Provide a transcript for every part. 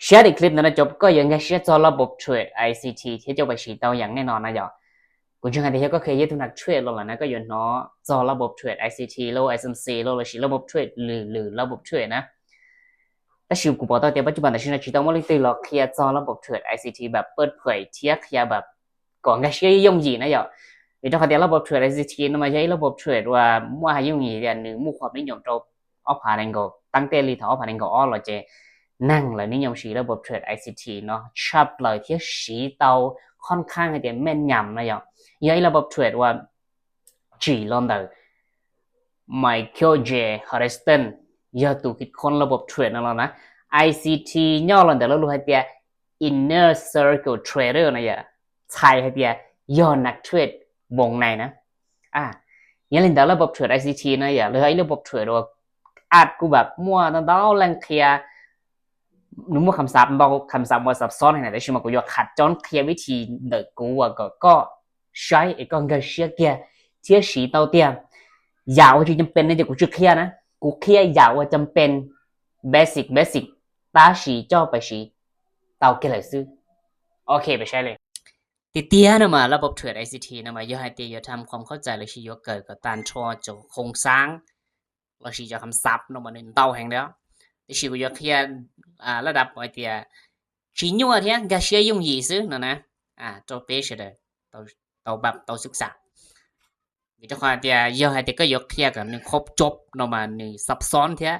Share clip ນັ້ນນະ ຈົບກໍຍັງແຄ່ເຊຍຕໍ່ລະບົບເທຣດ ໄອຊີທີ ທີ່ຈະໄປຊີ້ເຕົ້າຢ່າງແນ່ນອນນະຢອກ. ກູຈຶ່ງໃຫ້ທີ່ເຮັດກໍຄືເຮັດທຸກນັກເທຣດໂລດລະນະ ກໍຢູ່ເນາະ ຕໍ່ລະບົບເທຣດ ໄອຊີທີ ຫຼື ເອັສເອັມຊີ ຫຼື ລະບົບເທຣດ ຫຼື ຫຼື ລະບົບເທຣດນະ. ແຕ່ຊິກູບອກຕໍ່ແຕ່ປັດຈຸບັນ ແຕ່ຊິນະຈິຕ້ອງມາລິກຕື່ລອເຄຍຕໍ່ລະບົບເທຣດ ໄອຊີທີ ແບບເປີດເຜີຍ ເທຍເຄຍແບບ ກໍແຄ່ເຊຍຍົງຢີນະຢອກ. ມີຕ້ອງເຂົ້າໃຈລະບົບເທຣດ ໄອຊີທີ ນະ ມັນບໍ່ໃຊ່ລະບົບເທຣດວ່າມົວໃຫ້ຍົງຢີນ ແຕ່ໜຶ່ງໝູ່ຄວາມນິຍົມໂຕ ອອຟພາແອງເກີລ ຕັ້ງແຕ່ລີທອງອອຟພາແອງເກີລອອກ ແລ້ວຈະນັ່ງແລ້ວນິຍົມຊີ້ລະບົບເທຣດ ໄອຊີທີ ເນາະ ຊັບເລີຍ ທີ່ຊີ້ເຕົ້າຂ້ອນຂ້າງໃຫ້ແມ່ນຍຳນະຢອກ. ເຮັດລະບົບເທຣດວ່າຈີລອນເດີ ໄມເຄິວ ເຈ ຮາຣິສຕັນ ເປັນຜູ້ຄິດຄົ້ນລະບົບເທຣດນັ້ນລະນະ. ໄອຊີທີ ຫຍໍ້ລອນເດີ ແລ້ວຮູ້ໃຫ້ແຕ່ Inner Circle Trader ນະຢອກ ໃຊ້ໃຫ້ແຕ່ຫຍໍ້ນັກເທຣດວົງໃນນະ. ອາ ຢ່າຫຼິ້ນແຕ່ລະບົບເທຣດ ໄອຊີທີ ນະຢອກ ຫຼື ໄອ້ລະບົບເທຣດວ່າອາດກູແບບມົວຕາເຕົ້າແລງເຄຍ ໜູໝົດຄຳສັບ ບາງຄຳສັບບໍ່ຊັບຊ້ອນໃຫ້ນະ ແຕ່ຊິມາກູຢາກຂັດຈ້ອນເຄຍວິທີເດີ ກູວ່າກໍ ກໍໃຊ້ ເອ ກໍແຄ່ເຊຍເກຍ ເທຍຊີ້ເຕົ້າເຕຍ ຢາກວ່າຈຳເປັນນະ ເດ ກູຈະເຄຍນະ ກູເຄຍຢາກວ່າຈຳເປັນ ເບສິກ ເບສິກ ຕາຊີ້ຈໍໄປຊີ້ເຕົ້າເກເລີຊື່. ໂອເຄ ໄປໃຊ້ເລີຍ. ຕິເຕຍນະມາ ລະບົບເທຣດ ໄອຊີທີ ນະມາ ຢາກໃຫ້ເຕຍຢາກທຳຄວາມເຂົ້າໃຈ ແລ້ວຊິຢາກເກີດກໍຕານຊໍໂຈໂຄງສ້າງ ລະຊິຈະຄຳສັບເນາະ ມັນເດົນເຕົ້າແຮງແລ້ວ ແຕ່ຊິກູຢາກເຄຍ ອາ ລະດັບໄອເຕຍ ຊີ້ຍົວເທຍ ແຄ່ເຊຍຍົງຢີນຊື່ເນາະນະ. ອາ ໂຕເປເຊເດີ ໂຕ ໂຕແບບ ໂຕສຶກສາ ມີແຕ່ຄວາມເຕຍ ຢາກໃຫ້ເຕຍກໍຢາກເຄຍກັນໜຶ່ງຄົບຈົບເນາະ ມາໜຶ່ງຊັບຊ້ອນເທຍ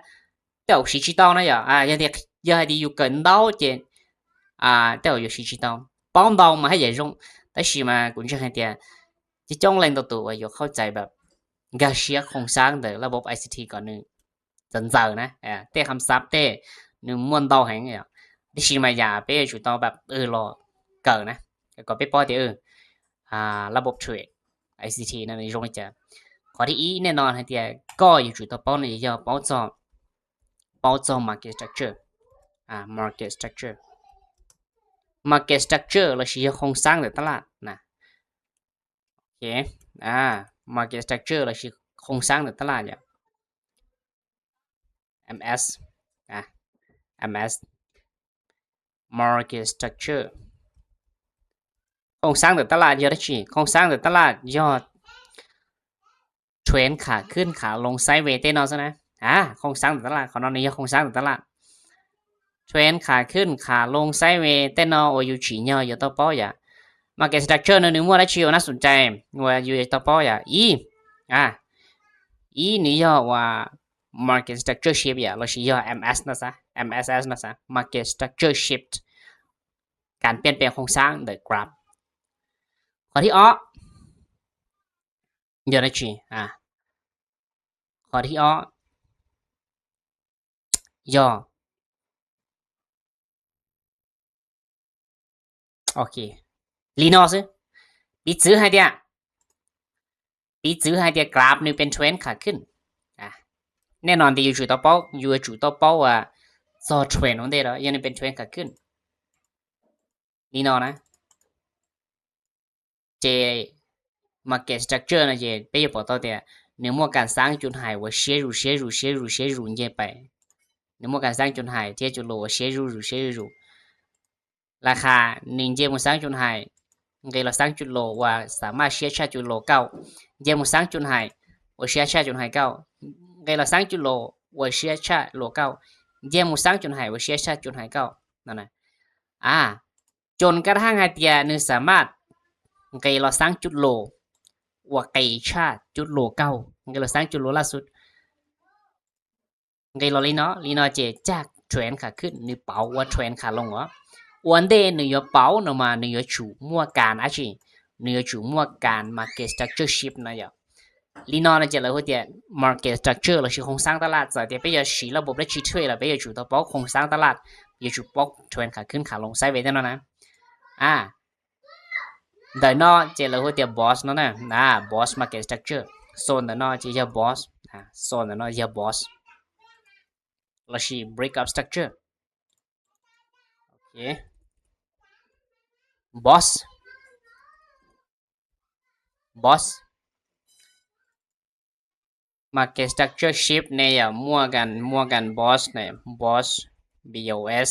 ແຕ່ອອກດິຈິຕອນນະຢອກ. ອາ ຢາກໃຫ້ ຢາກໃຫ້ເຕຍຢູ່ເກີນເດົາເຈ ອາ ແຕ່ອອກດິຈິຕອນ ປອນເດົາມາໃຫ້ໃຫຍ່ລົງ ແຕ່ຊິມາກູຈະໃຫ້ເຕຍ ຈະຈ້ອງແລງໂຕໂຕວ່າຢາກເຂົ້າໃຈແບບ ກາເຊຍໂຄງສ້າງເດີລະບົບໄອຊີທີກ່ອນໜຶ່ງ ຈັນເຈີນະ ເອີ ແຕ່ຄຳສັບແຕ່ໜຶ່ງມ່ວນເດົາແຮງ ແຕ່ຊິມາຢາເປຢູ່ຕໍ່ແບບ ເອີ ລໍເກີນນະ ກໍເປປ້ອຍເຕ ເອີ ອາ ລະບົບເທຣດ ໄອຊີທີ ນັ້ນ ຈົງຈະ ຂໍ້ທີອີ ແນ່ນອນໃຫ້ເຕຍ ກໍຢູ່ຈຸດຕໍ່ເປົ້ານີ້ ຢ່າເປົ້າຈອ ເປົ້າຈອ Market Structure ອາ Market Structure Market Structure ລະຊິໂຄງສ້າງເດີຕະຫຼາດນະ. ໂອເຄ ອາ Market Structure ລະຊິໂຄງສ້າງເດີຕະຫຼາດ ເອັມເອສ ອາ ເອັມເອສ Market Structure ໂຄງສ້າງເດີຕະຫຼາດ ຍອດ ໂຄງສ້າງເດີຕະຫຼາດ ຍອດ ເທຣນຂາຂຶ້ນຂາລົງໄຊເວເຕເນາະຊະນະ. ອາ ໂຄງສ້າງເດີຕະຫຼາດ ຂໍນອນນີ້ ໂຄງສ້າງເດີຕະຫຼາດ ເທຣນຂາຂຶ້ນຂາລົງໄຊເວແຕ່ນອ ໂອຢູຈີ ຍໍຢູ່ຕໍ່ປ້ອຍ ມາເກັດສະຕຣັກເຈີ ໜຶ່ງມົ້ວໄດ້ຊິວ ໜ້າສົນໃຈ ວ່າຢູ່ຕໍ່ປ້ອຍ ອີ ອາ ອີນີ້ຍໍວ່າ Market Structure Shift ລະຊິຍໍ ເອັມເອສ ນະຊະ ເອັມເອສ ນະຊະ Market Structure Shift ການປ່ຽນແປງໂຄງສ້າງໂດຍກຣາຟ. ຂໍ້ທີ່ອອກ ເດີນາຈີ ອາ ຂໍ້ທີ່ອອກ ຍໍ ໂອເຄ ລີນອ ຊື ປິດຊື່ໃຫ້ເດຍ ປິດຊື່ໃຫ້ເດຍ ກຣາຟນີ້ເປັນເທຣນຂາຂຶ້ນ ອາ ແນ່ນອນທີ່ຢູ່ຈຸດຕໍ່ເປົ້າ ຢູ່ຈຸດຕໍ່ເປົ້າວ່າ ຊໍເທຣນຂອງເດຍ ແລ້ວຍັງເປັນເທຣນຂາຂຶ້ນ ລີນອ ນະ ເຈ Market Structure ນະ ເຈ ເປັນຢູ່ປອກຕໍ່ເຕຍ ໜຶ່ງມົ້ວການສ້າງຈຸດໄຮ ວ່າເຊຍຢູ່ ເຊຍຢູ່ ເຊຍຢູ່ ເຊຍຢູ່ ເຈໄປ ໜຶ່ງມົ້ວການສ້າງຈຸດໄຮ ເທຍຈຸດໂລ ວ່າເຊຍຢູ່ ເຊຍຢູ່ ລາຄາ ໜຶ່ງ ເຈມົ້ວສ້າງຈຸດໄຮ ເກລາສ້າງຈຸດໂລ ວ່າສາມາດເຊຍຊາດຈຸດໂລເກົ່າ ເຈມົ້ວສ້າງຈຸດໄຮ ວ່າເຊຍຊາດຈຸດໄຮເກົ່າ ເກລາສ້າງຈຸດໂລ ວ່າເຊຍຊາດໂລເກົ່າ ເຈມົ້ວສ້າງຈຸດໄຮ ວ່າເຊຍຊາດຈຸດໄຮເກົ່າ ນັ້ນນະ ອາ ຈົນກະທັ່ງໃຫ້ເຕຍໜຶ່ງສາມາດ ເກລາສ້າງຈຸດໂລ ວ່າເກຊາດຈຸດໂລເກົ່າ ເກລາສ້າງຈຸດໂລລ່າສຸດ ເກລາລີນອ ລີນອ ເຈຈາກເທຣນຂາຂຶ້ນ ໜຶ່ງເປົາວ່າເທຣນຂາລົງ ອອ ອວນເດ ໜຶ່ງຢາເປົານຳມາ ໜຶ່ງຢາຈູມົ້ວການອາຊີ ໜຶ່ງຢາຈູມົ້ວການ Market Structure Shift ນະ ຍາ ລີນອ ນະ ເຈເລີຍຫົວເຕຍ Market Structure ລະຊິໂຄງສ້າງຕະຫຼາດ ຈະເຕຍເປັນຢາຊີ້ລະບົບ ແລະ ຊີ້ເທຣດ ລະເປັນຢາຈູຕໍ່ເປົ້າໂຄງສ້າງຕະຫຼາດ ຢາຈູເປົາເທຣນຂາຂຶ້ນຂາລົງໄຊເວແນ່ນອນນະ ອາ ເດີນອ ເຈເລີຍຫົວເຕຍ Boss ນະ ອາ Boss Market Structure ໂຊນເດີນອ ເຈຢາ Boss ອາ ໂຊນເດີນອ ຢາ Boss ລະຊິ Break Up Structure ໂອເຄ Boss Boss Market Structure Shift ແນ່ ຢາ ມົ້ວກັນ ມົ້ວກັນ Boss ແນ່ Boss B O S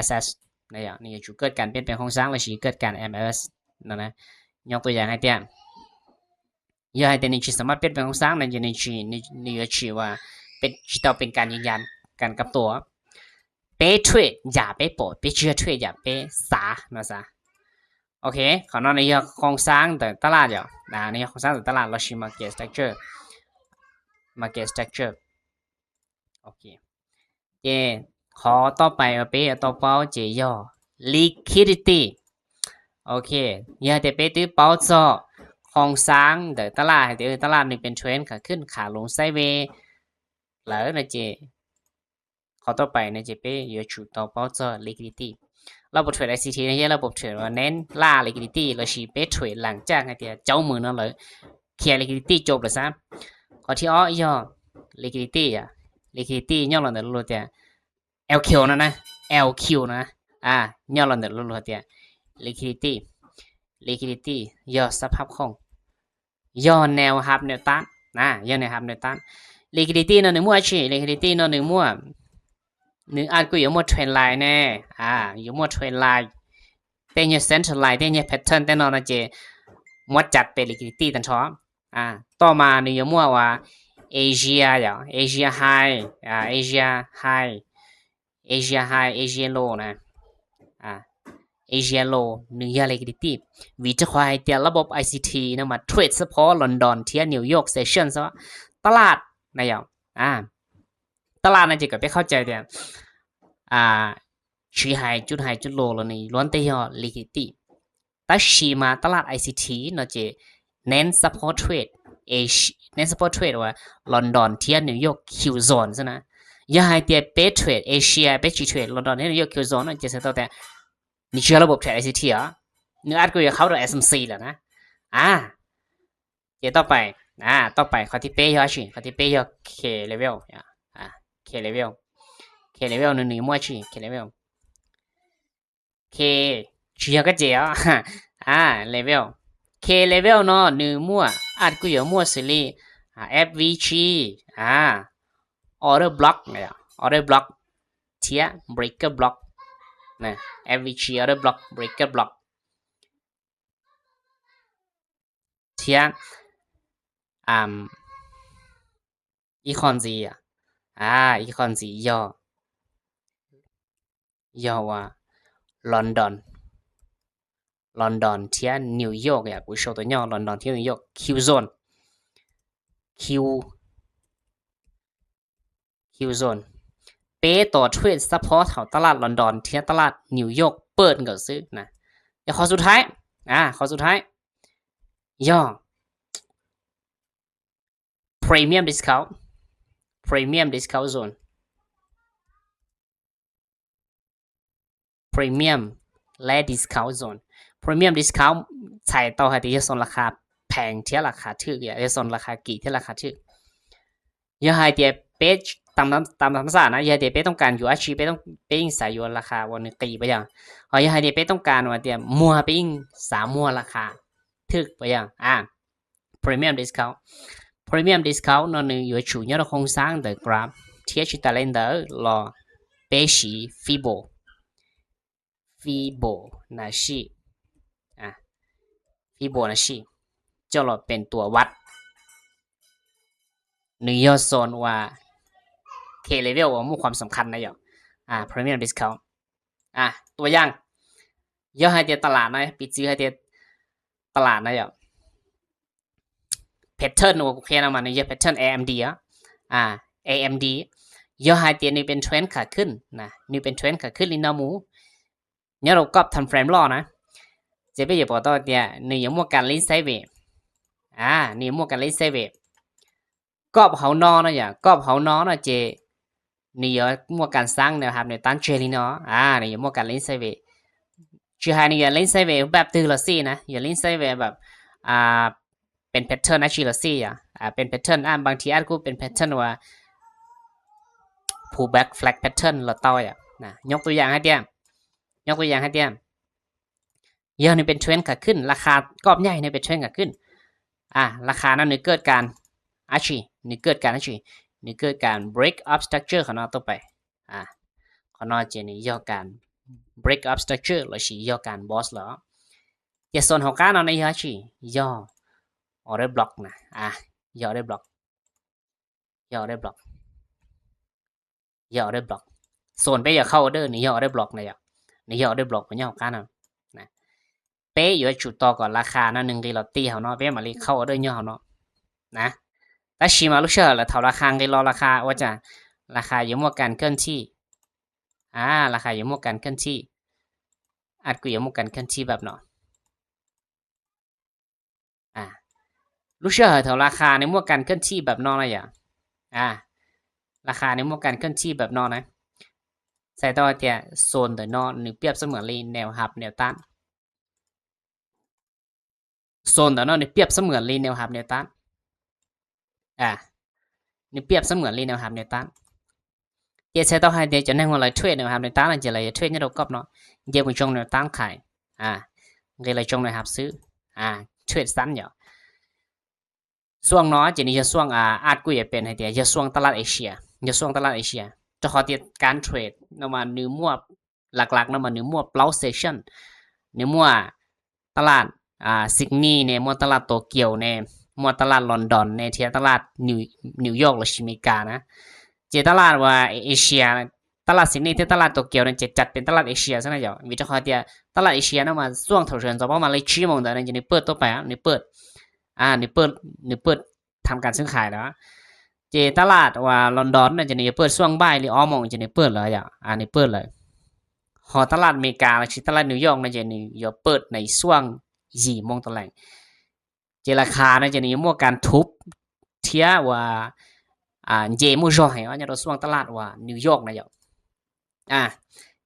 SS ນະ ເນາະ ເກີດການປ່ຽນແປງໂຄງສ້າງ ຫຼື ຊິເກີດການ MSS ນະ ນະ. ຍົກຕົວຢ່າງໃຫ້ເຕີຍ ເພື່ອໃຫ້ເຕີຍນີ້ຊິສາມາດປ່ຽນແປງໂຄງສ້າງໄດ້ ເນາະ ນີ້ຊິ ນີ້ຊິວ່າເປັນ ຊິຕ້ອງເປັນການຢືນຢັນການກັບຕົວ ເປ້ເທຣດ ຢ່າເປ້ໂປດ ເປ້ເຊື່ອເທຣດ ຢ່າເປ້ສາ ເນາະ ສາ. ໂອເຄ ເຂົ້ານອນໃນເລື່ອງໂຄງສ້າງຂອງຕະຫຼາດເນາະ ໃນເລື່ອງໂຄງສ້າງຂອງຕະຫຼາດ ລາວຊິ market structure market structure ໂອເຄ ເຈ ຂໍ້ຕໍ່ໄປວ່າເປ້ຕໍ່ເປົ້າ ເຈ ຍໍ liquidity ໂອເຄ ເພື່ອໃຫ້ເຕີຍເປ້ຕື້ເປົ້າເຈາະໂຄງສ້າງຂອງຕະຫຼາດ ໃຫ້ເຕີຍຕະຫຼາດນີ້ເປັນເທຣນຂາຂຶ້ນ ຂາລົງ sideways ແລ້ວນະ ເຈ ຂໍ້ຕໍ່ໄປນະ ເຈ ເປ້ ເພື່ອຊູຕໍ່ເປົ້າເຈາະ liquidity ລະບົບເທຣດ ICT ນະ ເຮັດລະບົບເທຣດວ່າເນັ້ນລ່າ liquidity ລະຊິເປ້ເທຣດຫຼັງຈາກໃຫ້ເຕີຍເຈົ້າມືນັ້ນເລີຍ ເຄລຍ liquidity ຈົບແລ້ວຊະ. ຂໍ້ທີອອກ ຍໍ liquidity ອະ liquidity ຍໍລະເດີ LQ ນະ ນະ LQ ນະ ອາ ຍໍລະເດີ ເຕີຍ liquidity liquidity ຍໍສະພາບຄ່ອງ ຍໍແນວຮັບແນວຕ້ານນະ ຍໍແນວຮັບແນວຕ້ານ liquidity ນໍໜຶ່ງມົ້ວ liquidity ນໍໜຶ່ງມົ້ວ ໜຶ່ງອາດກຸຍຍົກມົ້ວ trend line ແນ່ ອາ ຍົກມົ້ວ trend line ເຕຍເງິນ trend line ເຕຍເງິນ pattern ເຕຍນໍນະ ເຈ ມົ້ວຈັດເປັນ liquidity ຕັນທອງ ອາ ຕໍ່ມາໜຶ່ງຍົກມົ້ວວ່າ Asia ເນາະ Asia high ອາ Asia high Asia high Asia low ນະ ອາ Asia low ໜຶ່ງຢ່າ liquidity ວິເຄາະໃຫ້ເຕີຍລະບົບ ICT ນະ ມາເທຣດສະເພາະລອນດອນ ເທຍ ນິວຢອກ ເຊັດຊັນ ສະເພາະຕະຫຼາດນະ ອາ ຕະຫຼາດນະ ເຈ ກະໄປເຂົ້າໃຈແຕ່ ອາ ຊິໄຮ ຈຸດໄຮ ຈຸດໂລ ລະນີ້ ລ້ວນແຕ່ຍໍ liquidity ແຕ່ຊິມາຕະຫຼາດ ICT ເນາະ ເຈ ເນັ້ນສະເພາະເທຣດ Asia ເນັ້ນສະເພາະເທຣດວ່າລອນດອນ ເທຍ ນິວຢອກ Q zone ຊັ້ນນະ ຢ່າໃຫ້ເຕີຍເປ້ເທຣດ Asia ເປ້ຊິເທຣດລອນດອນ ເທຍ ນິວຢອກ Q zone ເນາະ ເຈ ສະເພາະແຕ່ນີ້ເຊື່ອລະບົບເທຣດ ICT ເນາະ ອາດກຸຍເຂົ້າໂດຍ SMC ແລ້ວນະ ອາ ເຈ ຕໍ່ໄປ ອາ ຕໍ່ໄປ ຂໍ້ທີເປ້ຍໍຊິ ຂໍ້ທີເປ້ຍໍ K level ອາ K level K level ໜຶ່ງ ໜຶ່ງມົ້ວຊິ K level K ຊິເຮັດກະເຈ ອາ level K level ເນາະ ໜຶ່ງມົ້ວ ອາດກຸຍມົ້ວ ເຊີຣີ ອາ FVG ອາ order block ເນາະ order block ເທຍ breaker block ນະ FVG order block breaker block ເທຍ ອາ ອີຄອນຈີ ອາ ອີຄອນຈີ ຍໍ ຍໍວ່າລອນດອນ ລອນດອນ ທຽນ ນິວຢອກ ອາ ກູໂຊໂຕຫຍໍ້ ລອນດອນ ທຽນ ນິວຢອກ ຄິວໂຊນ ຄິວ ຄິວໂຊນ ເປຕໍ່ເທຣດສະເພາະເທົ່າຕະຫຼາດລອນດອນ ທຽນ ຕະຫຼາດນິວຢອກເປີດກໍຊື້ນະ. ແລ້ວຂໍ້ສຸດທ້າຍ ອາ ຂໍ້ສຸດທ້າຍ ຢໍ້ Premium Discount Premium Discount Zone Premium ແລະ Discount Zone Premium Discount ໃສ່ຕໍ່ໃຫ້ທີ່ໂຊນລາຄາແພງ ທຽນລາຄາຖືກ ຢາກໂຊນລາຄາກີ ທຽນລາຄາຖືກ ຢ່າໃຫ້ເຕຍເປ ຕາມ ຕາມທຳມະຊາດນະ ຢ່າໃຫ້ເຕຍເປຕ້ອງການຢູ່ອາຊີບ ເປຕ້ອງ ເປອີງສາຍຢູ່ລາຄາວ່າໜຶ່ງກີ ບໍ່ຢ່າງ ເຮົາຢ່າໃຫ້ເຕຍເປຕ້ອງການວ່າເຕຍມົວ ເປອີງສາມົວລາຄາຖືກ ບໍ່ຢ່າງ ອາ Premium Discount Premium Discount ເນາະ ໜຶ່ງ ຢູ່ຊູ ຍອດໂຄງສ້າງ The Graph ທຽນ Talent ເດີ ລໍ ເປສີ Fibo Fibonacci ອາ Fibonacci ເຈົ້າລະເປັນຕົວວັດ ໜຶ່ງ ຍອດໂຊນວ່າ K level ວ່າໝູ່ຄວາມສຳຄັນນະ ອາ Premium Discount ອາ ຕົວຢ່າງ ຢ່າໃຫ້ເຕຍຕະຫຼາດນະ ປິດຊື່ໃຫ້ເຕຍຕະຫຼາດນະ pattern ວ່າກູຂຽນອອກມານີ້ pattern AMD ອະ ອາ AMD ຍໍໃຫ້ເຕຍນີ້ເປັນເທຣນຂາຂຶ້ນນະ ນີ້ເປັນເທຣນຂາຂຶ້ນລີນອໝູ ຍາລອບກອບ time frame ລໍນະ ເຈເປຢາກບອກຕໍ່ເຕຍ ນີ້ຍັງໝວກກັນລີນໄຊເວ ອາ ນີ້ໝວກກັນລີນໄຊເວ ກອບເຮົານໍນະ ຢາກອບເຮົານໍນະ ເຈ ນີ້ຢາໝວກກັນສ້າງແນວຮັບແນວຕ້ານເຈລີນໍ ອາ ນີ້ຢາໝວກກັນລີນໄຊເວ ເຈໃຫ້ນີ້ຢາລີນໄຊເວແບບຕື້ລະສີ່ນະ ຢ່າລີນໄຊເວແບບ ອາ ເປັນແພັດເທີນອາຊີລະສີ່ ອາ ອາ ເປັນແພັດເທີນ ອາ ບາງທີອາດກູເປັນແພັດເທີນວ່າ pullback flag pattern ລະຕໍ່ ອາ ນະ ຍົກຕົວຢ່າງໃຫ້ເຕຍ ຍົກຕົວຢ່າງໃຫ້ເຕຍ ຢ່ານີ້ເປັນເທຣນຂາຂຶ້ນ ລາຄາກອບໃຫຍ່ນີ້ເປັນເທຣນຂາຂຶ້ນ ອາ ລາຄານັ້ນນີ້ເກີດການອາຊີ ນີ້ເກີດການອາຊີ ນີ້ເກີດການ break up structure ຂອງເນາະຕໍ່ໄປ ອາ ຂອງເນາະເຈນີ້ຍໍການ break up structure ລະຊິຍໍການ bounce ລະ ຈະໂຊນເຮົາການເນາະໃນຍາຊີ ຍໍ order block ນະ ອາ ຍໍ order block ຍໍ order block ຍໍ order block ໂຊນເປຢາກເຂົ້າ order ນີ້ຍໍ order block ນະ ນີ້ຍໍ order block ເປັນຍໍການນະ ເປຢູ່ຈຸດຕໍ່ກ່ອນລາຄານະ ໜຶ່ງ ທີ່ລອດຕີເຮົາເນາະ ເປມາລີເຂົ້າ order ຍໍເຮົາເນາະ ນະ ຕາຊີມາລູກເຊື່ອລະເທົ່າລາຄາ ທີ່ລໍລາຄາ ວ່າຈະລາຄາຢູ່ໝວກການເຄື່ອນທີ່ ອາ ລາຄາຢູ່ໝວກການເຄື່ອນທີ່ ອາດກູຢູ່ໝວກການເຄື່ອນທີ່ແບບເນາະ ອາ ລູກເຊື່ອເທົ່າລາຄາໃນໝວກການເຄື່ອນທີ່ແບບເນາະນະ ອາ ລາຄາໃນໝວກການເຄື່ອນທີ່ແບບເນາະນະ ໃສ່ຕໍ່ເຕຍ ໂຊນເດີເນາະ ນີ້ປຽບສະເໝືອນລີແນວຮັບແນວຕ້ານ ໂຊນເດີເນາະ ນີ້ປຽບສະເໝືອນລີແນວຮັບແນວຕ້ານ ອາ ນີ້ປຽບສະເໝືອນລີແນວຮັບແນວຕ້ານ ເຈໃສ່ຕໍ່ໃຫ້ເດ ຈະແນງວ່າລາຍເທຣດແນວຮັບແນວຕ້ານ ເຈລາຍເທຣດຍາດອກກັບເນາະ ເຈບໍ່ຈົ່ງແນວຕ້ານຂາຍ ອາ ເຈລາຍຈົ່ງແນວຮັບຊື້ ອາ ເທຣດສັ້ນ ເຍ ຊ່ວງເນາະ ຈະນີ້ຈະຊ່ວງ ອາ ອາດກູຈະເປັນໃຫ້ເດ ຈະຊ່ວງຕະຫຼາດເອເຊຍ ຈະຊ່ວງຕະຫຼາດເອເຊຍ ຈະຂໍຕິດການເທຣດນຳມາ ໜຶ່ງໝວດ ຫຼັກໆນຳມາ ໜຶ່ງໝວດ Plough Session ໜຶ່ງໝວດ ຕະຫຼາດ ອາ ຊິດນີແດ່ ໝວດຕະຫຼາດໂຕກຽວແດ່ ໝວດຕະຫຼາດລອນດອນແດ່ ທຽນຕະຫຼາດນິວ ນິວຢອກ ລະຊິເມການະ ເຈຕະຫຼາດວ່າເອເຊຍ ຕະຫຼາດຊິດນີ ທຽນຕະຫຼາດໂຕກຽວນັ້ນ ຈະຈັດເປັນຕະຫຼາດເອເຊຍຊັ້ນນະ ເຍ ມີແຕ່ຂໍເຕຍ ຕະຫຼາດເອເຊຍນຳມາ ຊ່ວງເທົ່າເທື່ອນ ສະເພາະມາເລີຍ ສີ່ໂມງເດີ ນີ້ຈະນີ້ເປີດຕໍ່ໄປ ນີ້ເປີດ ອາ ນີ້ເປີດ ນີ້ເປີດ ທຳການຊື້ຂາຍແລ້ວ ເຈຕະຫຼາດວ່າລອນດອນນະ ຈະນີ້ເປີດຊ່ວງບ່າຍ ຫຼື ອອກໂມງ ຈະນີ້ເປີດເລີຍ ອາ ນີ້ເປີດເລີຍ ຫໍຕະຫຼາດເມກາ ລະຊິຕະຫຼາດນິວຢອກນະ ຈະນີ້ເປີດໃນຊ່ວງສີ່ໂມງຕອນແລງ ເຈລາຄານະ ຈະນີ້ໝວກການທຸບ ທຽວ່າ ອາ ເຈໝູ່ຢໍໃຫ້ວ່າ ຍາດຊ່ວງຕະຫຼາດວ່ານິວຢອກນະ ອາ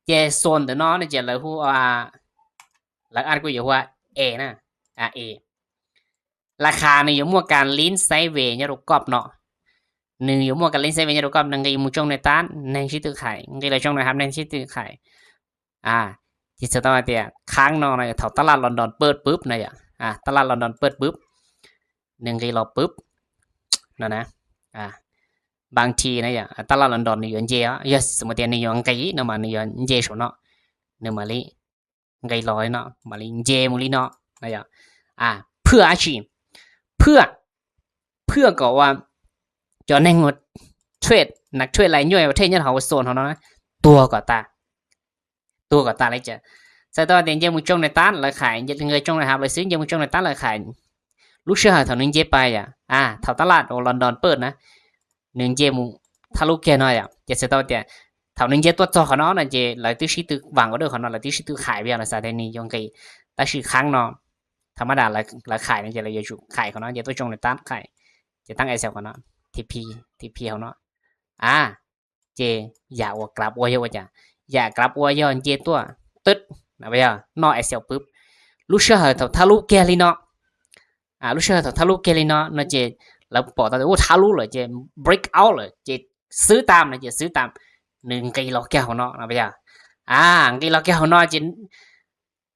ເຈໂຊນເດີເນາະ ຈະລະຮູ້ວ່າ ລະອາດກູຢາກວ່າເອນະ ອາ ເອ ລາຄານີ້ຢູ່ໝວກການລີນໄຊເວຍາດກອບເນາະ ໜຶ່ງ ຢູ່ໝວກການລີນໄຊເວຍາດກອບ ໜຶ່ງ ກໍຢູ່ໝູ່ຈົ່ງແນວຕ້ານ ແນງຊິຖືກຂາຍ ໜຶ່ງ ກໍຢູ່ຈົ່ງແນວຮັບ ແນງຊິຖືກຂາຍ ອາ ທີ່ສະຕອງເຕຍ ຄ້າງນອກນະ ເທົ່າຕະຫຼາດລອນດອນເປີດປຶບນະ ອາ ຕະຫຼາດລອນດອນເປີດປຶບ ໜຶ່ງ ກໍລໍປຶບ ນັ້ນນະ ອາ ບາງທີນະ ອາ ຕະຫຼາດລອນດອນນີ້ຢູ່ເຈ ອາ ສົມມຸດນີ້ຢູ່ອັງກິດເນາະ ມານີ້ຢູ່ເຈໂຊເນາະ ໜຶ່ງມາລີ ໄກລອຍເນາະ ມາລີເຈມູລີເນາະ ນະ ອາ ເພື່ອອາຊີບ ເພື່ອ ເພື່ອກໍວ່າ ຈອນແນງວ່າເທຣດ ນັກເທຣດລາຍຍ່ອຍປະເທດຍາດເຮົາໂຊນເຮົາເນາະ ຕົວກໍຕາ ຕົວກໍຕາເລີຍຈະ再到点节目中的单来看，应该中的哈，类似节目中的单来看。 Lúc sơ hở thảo nưng jê pay à? À, thảo tát lạt ô London pơt nà. Nưng jê mù thả lũ kia nói à. Jê sẽ tao tiệt. Thảo nưng jê tuột cho khó nó nà jê, lái tư sĩ tư vàng có được khó nó, lái tư sĩ tư khải bây giờ là sao thế này, yong cái. Ta sĩ kháng nó. Thảo mà đã lái, lái khải nó jê, lái yô chủ khải khó nó, jê tuột trong này tát khải. Jê tăng ai xeo khó nó. Thì phi, thì phi khó nó. À, ເຈ ຢາກວ່າກລັບອວຍເຍາະວ່າຈະ ຢາກກລັບອວຍເຍາະເຈຕົວະ ຕຶດ ນະ ໄປເນາະ ແອດສຽວປຶບ ລູກເສື້ອເຫີເຖົ້າທະລຸແກ່ລີເນາະ ອາ ລູກເສື້ອເຫີເຖົ້າທະລຸແກ່ລີເນາະ ເນາະ ເຈ ລາວປໍຕາ ໂອ້ ທະລຸເລີຍ ເຈ ເບຣກເອົາເລີຍ ເຈ ຊື້ຕາມນະ ເຈ ຊື້ຕາມ ໜຶ່ງກີໂລແກ່ເຮົາເນາະ ນະ ໄປເນາະ ອາ ກີໂລແກ່ເຮົາເນາະ ເຈ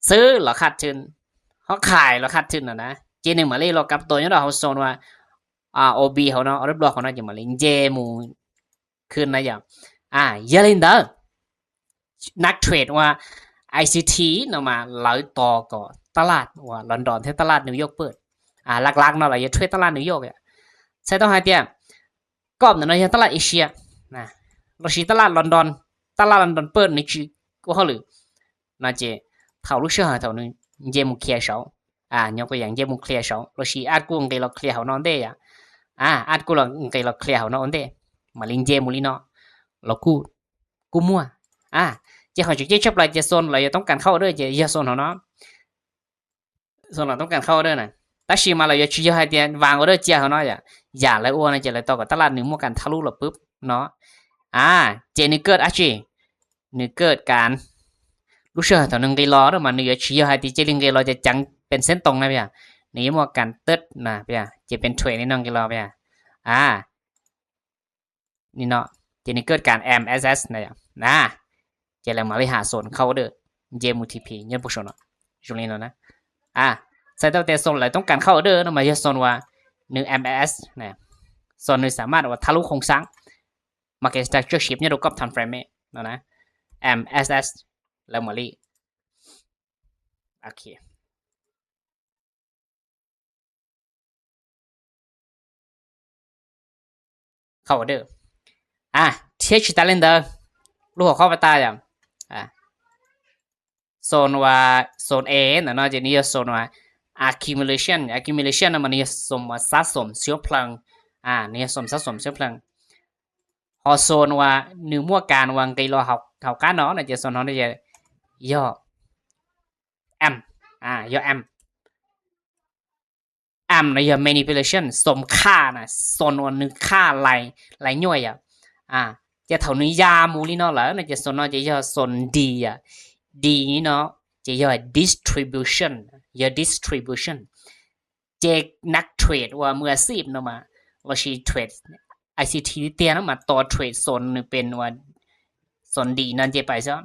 ຊື້ລະຂາດທຶນ ເຮົາຂາຍລະຂາດທຶນນະນະ ເຈ ໜຶ່ງມາເລລະກັບໂຕ ຍ້ອນເຮົາໂຊນວ່າ ອາ ໂອບີເຮົາເນາະ ອໍເດີບລັອກເຮົາເນາະ ເຈ ມາເລ ເຈ ໝູ ຂຶ້ນນະຢາ ອາ ຢ່າລືມເດີ ນັກເທຣດວ່າ ໄອຊີທີ ເນາະ ມາ ລາວຕໍ່ກໍຕະຫຼາດວ່າລອນດອນ ແທນຕະຫຼາດນິວຢອກເປີດ ອາ ຫຼັກໆເນາະ ລາວຈະເທຣດຕະຫຼາດນິວຢອກ ໃສ່ຕ້ອງໃຫ້ຕຽມ ກອບນັ້ນເນາະ ຕະຫຼາດເອເຊຍນະ ລາວຊິຕະຫຼາດລອນດອນ ຕະຫຼາດລອນດອນເປີດນີ້ຊິ ກໍເຮົາຫຼື ນະເຈ ເຖົ້າລູກເສື້ອເຖົ້າໜຶ່ງ ເຈໝູເຄລຽເຊົາ ອາ ຍົກຕົວຢ່າງ ເຈໝູເຄລຽເຊົາ ລາວຊິອາດກູເກລາເຄລຽເຮົານອນເດ ອາ ອາດກູເກລາເຄລຽເຮົານອນເດ ມາລິນເຈໝູລີເນາະ ລາວກູ ກູມົວ ອາ ເຈເຂົາຈະເຈຈັບລາຍເຈໂຊນ ລາວຕ້ອງການເຂົ້າເດີ ເຈເຍາະໂຊນເຮົາເນາະ ໂຊນລາວຕ້ອງການເຂົ້າເດີນະ ຕາຊີມາລາວເຍາະຊິເຍາະໃຫ້ເດ ວາງເດີເຈເຮົາເນາະ ຢາ ຢາລາຍອວນະ ເຈລາຍຕໍ່ກັບຕະຫຼາດໜຶ່ງໝວກກັນທະລຸລາວປຶບເນາະ ອາ ເຈນີ້ເກີດອາຈີ ນີ້ເກີດການ ລູກເສື້ອເຖົ້າໜຶ່ງໄດ້ລໍເດີ ມານີ້ເຈຊິເຍາະໃຫ້ຕິເຈລິງໄດ້ລໍຈະຈັງເປັນເສັ້ນຕົງນະເພຍ ນີ້ໝວກກັນເຕີດນະເພຍ ຈະເປັນເທຣນນີ້ໜຶ່ງໄດ້ລໍເພຍ ອາ ນີ້ເນາະ ເຈນີ້ເກີດການແອມເອສເອສນະ ນະ ເຈແລ້ວມາເລີຍຫາໂຊນເຂົ້າເດີ ເຈໝູທີພີ ຍອດຜູ້ຊົນເນາະ ຈຸລີເນາະນະ ອາ ໃສ່ຕັ້ງແຕ່ໂຊນລາວຕ້ອງການເຂົ້າເດີເນາະ ມາເຍາະໂຊນວ່າ ໜຶ່ງແອມເອສເອສນະ ໂຊນນີ້ສາມາດວ່າທະລຸໂຄງສ້າງ Market Structure Shift ຍອດກອບ Time Frame ເນາະນະ ແອມເອສເອສ ແລ້ວມາລີ ໂອເຄ ເຂົ້າເດີ ອາ ເທຣດຕາເລນເດີ ລູກຫົວຂໍ້ປະຕາຢ່າງ ອາ ໂຊນວ່າ ໂຊນເອນະເນາະ ຈະນິຍົມໂຊນວ່າ accumulation accumulation ນະ ມັນນິຍົມວ່າສະສົມເຊື້ອເພີງ ອາ ນິຍົມສະສົມເຊື້ອເພີງ ເຮົາໂຊນວ່າໜຶ່ງໝວກກັນວ່າໄກລໍເຮົາ ເຮົາກັນເນາະ ໃນຈະໂຊນເຮົາໄດ້ເຍາະ ແອມ ອາ ເຍາະແອມ ແອມນະ ເຍາະ manipulation ສົມຄ່ານະ ໂຊນວ່າໜຶ່ງຄ່າລາຍ ລາຍຍ່ອຍອະ ອາ ຈະເທົ່ານີ້ຢາໝູລີເນາະ ແລ້ວນະຈະໂຊນເນາະ ຈະເຍາະໂຊນດີອະ ດີນີ້ເນາະ ຈະເຍາະ distribution ເຍາະ distribution ເຈກນັກເທຣດວ່າມືອາຊີບເນາະ ມາ ລາວຊິເທຣດ ໄອຊີທີ ເຕຍເນາະ ມາຕໍ່ເທຣດໂຊນໜຶ່ງເປັນວ່າ ໂຊນດີນັ້ນເຈໄປຊະ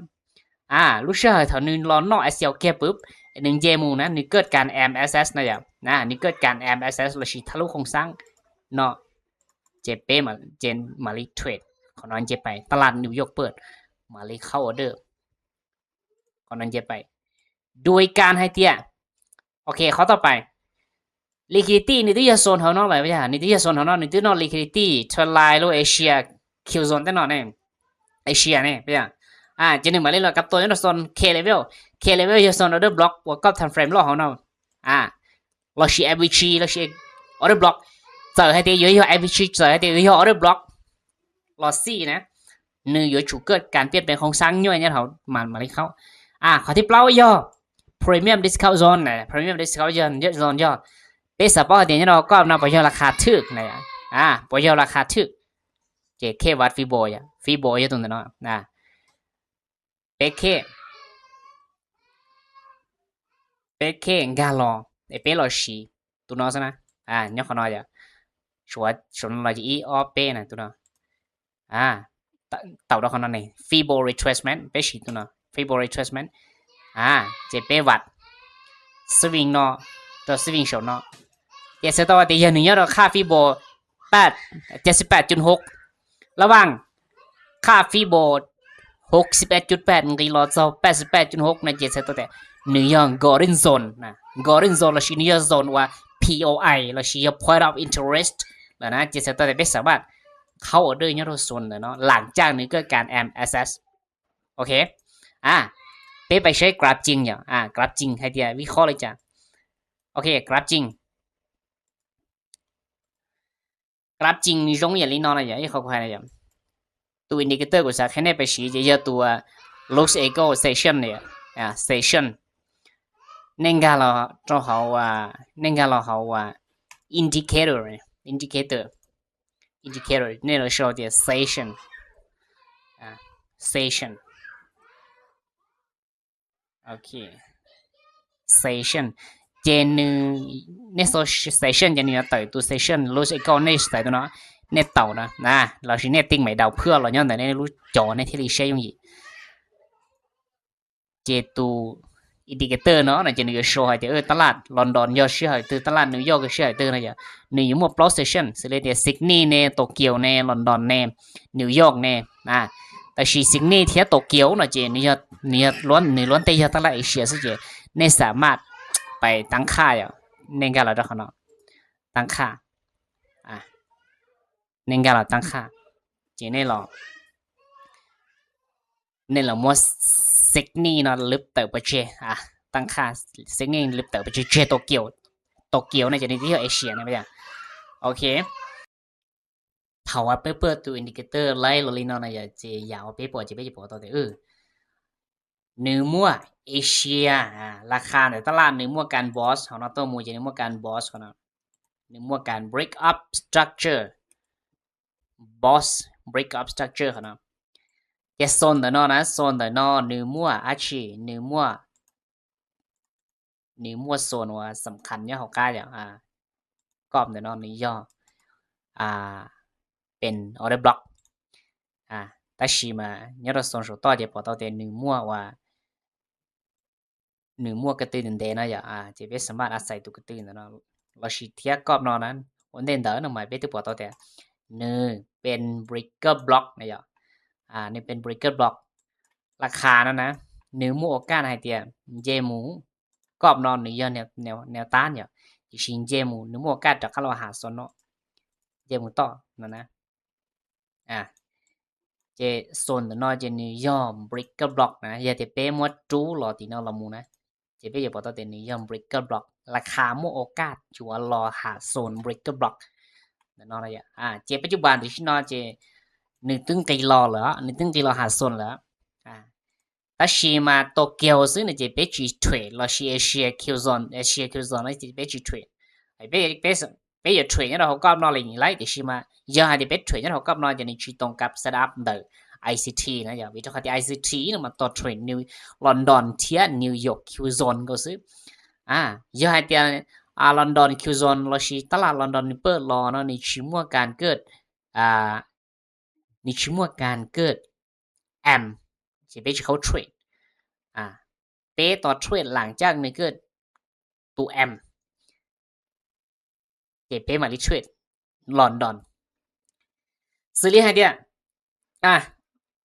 ອາ ລູກເສື້ອເຖົ້າໜຶ່ງລໍນອກ ແອດສຽວແກ່ປຶບ ໜຶ່ງເຈໝູນະ ນີ້ເກີດການແອມເອສເອສນະ ນະ ນີ້ເກີດການແອມເອສເອສ ລາວຊິທະລຸໂຄງສ້າງເນາະ ເຈເປມາ ເຈມາລີເທຣດ ຂອງນັ້ນເຈໄປ ຕະຫຼາດນິວຢອກເປີດ ມາລີເຂົ້າອໍເດີ ຂອງນັ້ນເຈໄປ ໂດຍການໃຫ້ເຕຍ ໂອເຄ ຂໍ້ຕໍ່ໄປ liquidity ນີ້ຕິເຍາະໂຊນເຮົາເນາະ ໄປວ່ານີ້ຕິເຍາະໂຊນເຮົາເນາະ ນີ້ຕິເນາະ liquidity ທວາຍລາຍໂລເອເຊຍ ຄິວໂຊນແຕ່ເນາະ ນີ້ ເອເຊຍນີ້ ເປັນຫຍັງ ອາ ຈະໜຶ່ງມາເລຍລະກັບຕົວຍອດໂຊນ K level K level ເຍາະໂຊນ order block ປະກອບ time frame ລອກເຮົາເນາະ ອາ ລາວຊິ average ລາວຊິ order block ເຈີໃຫ້ເຕຍ ເຍາະ average ເຈີໃຫ້ເຕຍ ເຍາະ order block ລາວຊີ້ນະ ໜຶ່ງ ເຍາະ ຈະເກີດການປ່ຽນແປງໂຄງສ້າງຍ່ອຍຍາດເຮົາ ມາ ມາເລຍເຂົ້າ ອາ ຂໍ້ທີເກົ້າ ເຍາະ premium discount zone ນະ premium discount zone ເຍາະ zone ເຍາະ ເປັນສະເພາະເດຍເນາະ ກໍນຳປະໂຫຍດລາຄາຖືກນະ ອາ ປະໂຫຍດລາຄາຖືກ ເຈເຄວັດຟີໂບຍະ ຟີໂບຍະຕົງນັ້ນເນາະ ອາ ເປເຄ ເປເຄ ກາລໍ ເອເປລໍຊີ ຕູນອສະນະ ອາ ຍອກຂະນອຍ ຊວນ ຊວນລອຍອີອອເປນະ ຕູນອ ອາ ເຕົາດອກຂະນອຍນີ້ ຟີໂບ retracement ເປຊີ ຕູນອ ຟີໂບ retracement ອາ ເຈເປວັດ ສະວິງເນາະ ຕົວສະວິງໂຊນເນາະ ເຈສະຕອດ ເຕຍ ໜຶ່ງຍອດ ຄ່າຟີໂບ ແປດ ເຈັດສິບແປດຈຸດຫົກ ລະຫວ່າງຄ່າຟີໂບ ຫົກສິບເອັດຈຸດແປດ ກິໂລ ຕໍ່ ແປດສິບແປດຈຸດຫົກ ໃນ ເຈັດສິບແປດ ແຕ່ ນິວຢອກ Golden Zone ນະ Golden Zone ລະຊິນິວຢອກ Zone ວ່າ POI ລະຊິ Point of Interest ລະນະ ເຈັດສິບແປດ ແຕ່ເປັນສາມາດເຂົ້າ order ຍອດ Zone ເນາະ ຫຼັງຈາກນີ້ເກີດການ MSS ໂອເຄ ອາ ເປ Thế phải sẽ graph จริง nhỉ? À, graph จริง hay thì à, วิเคราะห์เลยจ้ะ OK, graph จริง. Graph จริง giống như lý nó này nhỉ? Ý không phải là nhỉ? Tụ indicator của xã khái này phải chỉ chỉ giờ tụ, à, looks equal session này. À, session. Nên gà là cho hậu, à, nên gà là hậu, à, indicator này. Indicator. Indicator. Nên là show the session. À, session. OK. Session. ເຈນໜຶ່ງ ໃນ session ເຈນໜຶ່ງເຕີດຕົວ session ໂລຊິກອນ ໃນໃສ່ຕົວເນາະ ໃນເຕົານະ ນະ ລາວຊິແນບຕິ່ງໄມ້ດາວເພື່ອລາວຍ້ອນແຕ່ໃນລູກຈໍໃນເທເລເຊຍຢູ່ນີ້ ເຈນຕູອິນດິເຄເຕີເນາະ ນະ ເຈນໜຶ່ງໂຊໃຫ້ແຕ່ ເອີ ຕະຫຼາດລອນດອນ ຍໍເຊື່ອໃຫ້ຕື່ ຕະຫຼາດນິວຢອກກໍເຊື່ອໃຫ້ຕື່ນະ ຍາ ໜຶ່ງຢູ່ໝົດ ໂປຣເຊັສຊັນ ຊິເລີຍແຕ່ ຊິດນີແນ່ ໂຕກຽວແນ່ ລອນດອນແນ່ ນິວຢອກແນ່ ນະ ແຕ່ຊິ ຊິດນີ ທຽບໂຕກຽວເນາະ ເຈ ນິວຢອກ ນິວຢອກລ້ວນ ນິວລ້ວນແຕ່ຢອກຕະຫຼາດເອເຊຍຊິເຈ ໃນສາມາດໄປຕັ້ງຄ່າ ແນງການລາວດອກເນາະ ຕັ້ງຄ່າ ອ່າ ແນງການລາວຕັ້ງຄ່າ ເຈ ໃນລາວ ໃນລາວໝົດ ຊິດນີເນາະ ລຶບເຕີບເຈ ອ່າ ຕັ້ງຄ່າ ຊິດນີ ລຶບເຕີບເຈ ເຈ ໂຕກຽວ ໂຕກຽວເນາະ ເຈ ໃນທີ່ເອເຊຍເນາະ ໂອເຄ. ຖ້າວ່າເປີດ ເປີດຕູອິນດິເຄເຕີໄລ່ລອລີເນາະ ນະ ຢາກຈະ ຢາກເອົາເປບອກ ຈະເປັນ ຈະບອກຕໍ່ແຕ່ ເອີ ໜຶ່ງໝວດເອເຊຍ ອ່າ ລາຄາໃນຕະຫຼາດ ໜຶ່ງໝວດການບອສເຮົາເນາະ ໂຕໝູ່ຈະໜຶ່ງໝວດການບອສເຮົາເນາະ ໜຶ່ງໝວດການ break up structure boss break up structure ເຮົາເນາະ ຈະໂຊນໃດເນາະ ນະ ໂຊນໃດເນາະ ໜຶ່ງໝວດອາຊີ ໜຶ່ງໝວດ ໜຶ່ງໝວດໂຊນວ່າສຳຄັນຍາວເຮົາກາຍອ່າ ກອບເນາະ ໜຶ່ງຍໍ່ ອ່າ ເປັນ order block ອ່າ ຕາຊີມາຍອດໂຊນໂຊຕໍ່ ຈະປອກຕໍ່ແຕ່ໜຶ່ງໝວດວ່າ ໜຶ່ງໝວດກະຕື່ນແດເນາະ ຢ່າ ອ່າ ຈະເປັນສາມາດອາໄສຕຸກະຕື່ນເນາະ ລາວຊິທຽບກອບເນາະ ນັ້ນ ໂອເນນເດີເນາະ ໝາຍເປັນຕົວປອກຕໍ່ແຕ່ ໜຶ່ງ ເປັນ breaker block ນະ ຢ່າ ອ່າ ນີ້ເປັນ breaker block ລາຄານັ້ນນະ ໜຶ່ງໝວດໂອກາດໃຫ້ແຕ່ ເຈ ໝູ ກອບເນາະ ໜຶ່ງຍໍ່ ແນວ ແນວ ແນວຕ້ານ ເນາະ ຈິຊິງ ເຈ ໝູ ໜຶ່ງໝວດໂອກາດຈະເຂົ້າລາວຫາໂຊນເນາະ ເຈ ໝູຕໍ່ ນັ້ນນະ ອ່າ ເຈ ໂຊນເນາະ ເຈ ໜຶ່ງຍໍ່ breaker block ນະ ຢ່າແຕ່ເປໝວດຕູລໍຕີເນາະ ລໍໝູນະ ເຈ ເປຈະບອກຕໍ່ແຕ່ ໜຶ່ງຍໍ່ breaker block ລາຄາໝວດໂອກາດ ຈະວ່າລໍຫາໂຊນ breaker block ເນາະ ອ່າ ເຈ ປັດຈຸບັນທີ່ຊິເນາະ ເຈ ໜຶ່ງຕຶງກີລໍເລີ ໜຶ່ງຕຶງກີລໍຫາໂຊນເລີ ອ່າ ຕາຊີມາໂຕກຽວ ຊຶ່ງໃນເຈເປຈີເທຣດ ລາວຊີເອເຊຍຄິວໂຊນ ເອເຊຍຄິວໂຊນ ແລ້ວເຈເປຈີເທຣດ ໄອ້ເປ ເປ ເປຢາກເທຣດຍາດເຮົາກອບເນາະ ເລີຍນີ້ໄລ່ ແຕ່ຊີມາ ຢ່າໃຫ້ເປເທຣດຍາດເຮົາກອບເນາະ ຈະນີ້ຊີຕົງກັບເຊດອັບເດີ ໄອຊີທີ ນະ ຢ່າວິທີເຄາະທີ່ ໄອຊີທີ ນະ ມາຕໍ່ເທຣດນິວລອນດອນ ທຽບນິວຢອກຄິວໂຊນກໍຊື່ ອ່າ ຢ່າໃຫ້ແຕ່ ອ່າ ລອນດອນຄິວໂຊນ ລາວຊີຕະຫຼາດລອນດອນນີ້ເປີດລໍເນາະ ນີ້ຊິໝວດການເກີດ ອ່າ ນີ້ຊິໝວດການເກີດ M ຊິເປຈະເຂົ້າເທຣດ ອ່າ ເປຕໍ່ເທຣດ ຫຼັງຈາກນີ້ເກີດໂຕ M ເຈ ເປມາລີເທຣດລອນດອນ ຊື້ລີໃຫ້ເດຍ ອ່າ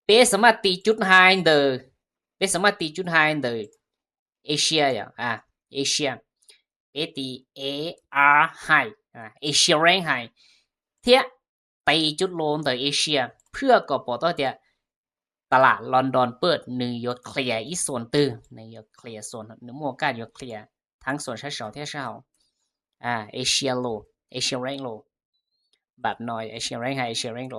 ເປສາມາດຕີຈຸດໄຮເດີ ເປສາມາດຕີຈຸດໄຮເດີ ເອເຊຍ ອ່າ ເອເຊຍ ເປຕີ ເອອາໄຮ ອ່າ ເອເຊຍແຣງໄຮ ທຽບ ຕີຈຸດໂລເດີເອເຊຍ ເພື່ອກໍປອກຕໍ່ແຕ່ຕະຫຼາດລອນດອນເປີດ ໜຶ່ງຢອກເຄລຍອີກໂຊນຕື່ມ ໜຶ່ງຢອກເຄລຍໂຊນ ໜຶ່ງໝວດໂອກາດຢອກເຄລຍທັງໂຊນຊາວເຊົາແທ້ຊາວ ອ່າ ເອເຊຍໂລ ເອເຊຍແຣງໂລ ແບບໜ້ອຍ ເອເຊຍແຣງໄຮ ເອເຊຍແຣງໂລ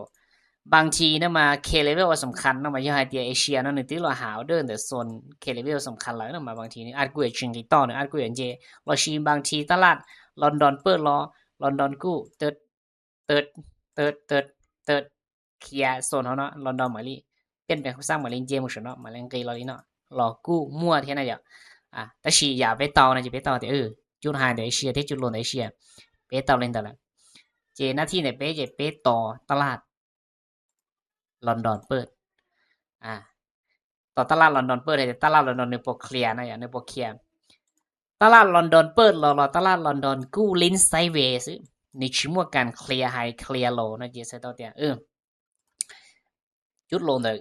ບາງທີນະມາເຄເລເວວສຳຄັນນະມາ ຢ່າໃຫ້ແຕ່ເອເຊຍເນາະ ໜຶ່ງຕິລອຫາເດີເດີໂຊນເຄເລເວວສຳຄັນຫຼາຍນະມາ ບາງທີອາດກຸຍຈິງກິຕໍ່ ອາດກຸຍເຈ ລາວຊີບາງທີຕະຫຼາດລອນດອນເປີດລໍ ລອນດອນກູ້ ເຕີດ ເຕີດ ເຕີດ ເຕີດ ເຕີດ ເຄລຍໂຊນເຮົາເນາະ ລອນດອນໝາຍລີ ປ່ຽນແປງຄຳສັ່ງໝາຍລີ ເຈ ໝູ ເນາະ ໝາຍລີ ກີລໍລີເນາະ ລໍກູ້ໝວດເຮັດນະ ຢ່າ ອ່າ ຕາຊີຢາໄປຕໍ່ນະ ຈະໄປຕໍ່ແຕ່ ເອີ ຈຸດໄຮເດເຊຍ ທີ່ຈຸດໂລເດເຊຍ ໄປຕໍ່ເລີຍ ຕໍ່ລະ ເຈ ໜ້າທີ່ເດ ໄປ ຈະໄປຕໍ່ຕະຫຼາດລອນດອນເປີດ ອ່າ ຕໍ່ຕະຫຼາດລອນດອນເປີດ ໃຫ້ຕະຫຼາດລອນດອນໜຶ່ງໂປເຄລຍນະ ຢ່າ ໜຶ່ງໂປເຄລຍ ຕະຫຼາດລອນດອນເປີດລໍ ລໍຕະຫຼາດລອນດອນກູ້ ຫຼິ້ນໄຊເວ ຊື້ ນີ້ຊິໝວດການເຄລຍໄຮ ເຄລຍໂລ ນະ ເຈ ໃສ່ຕໍ່ແຕ່ ເອີ ຈຸດໂລເດີ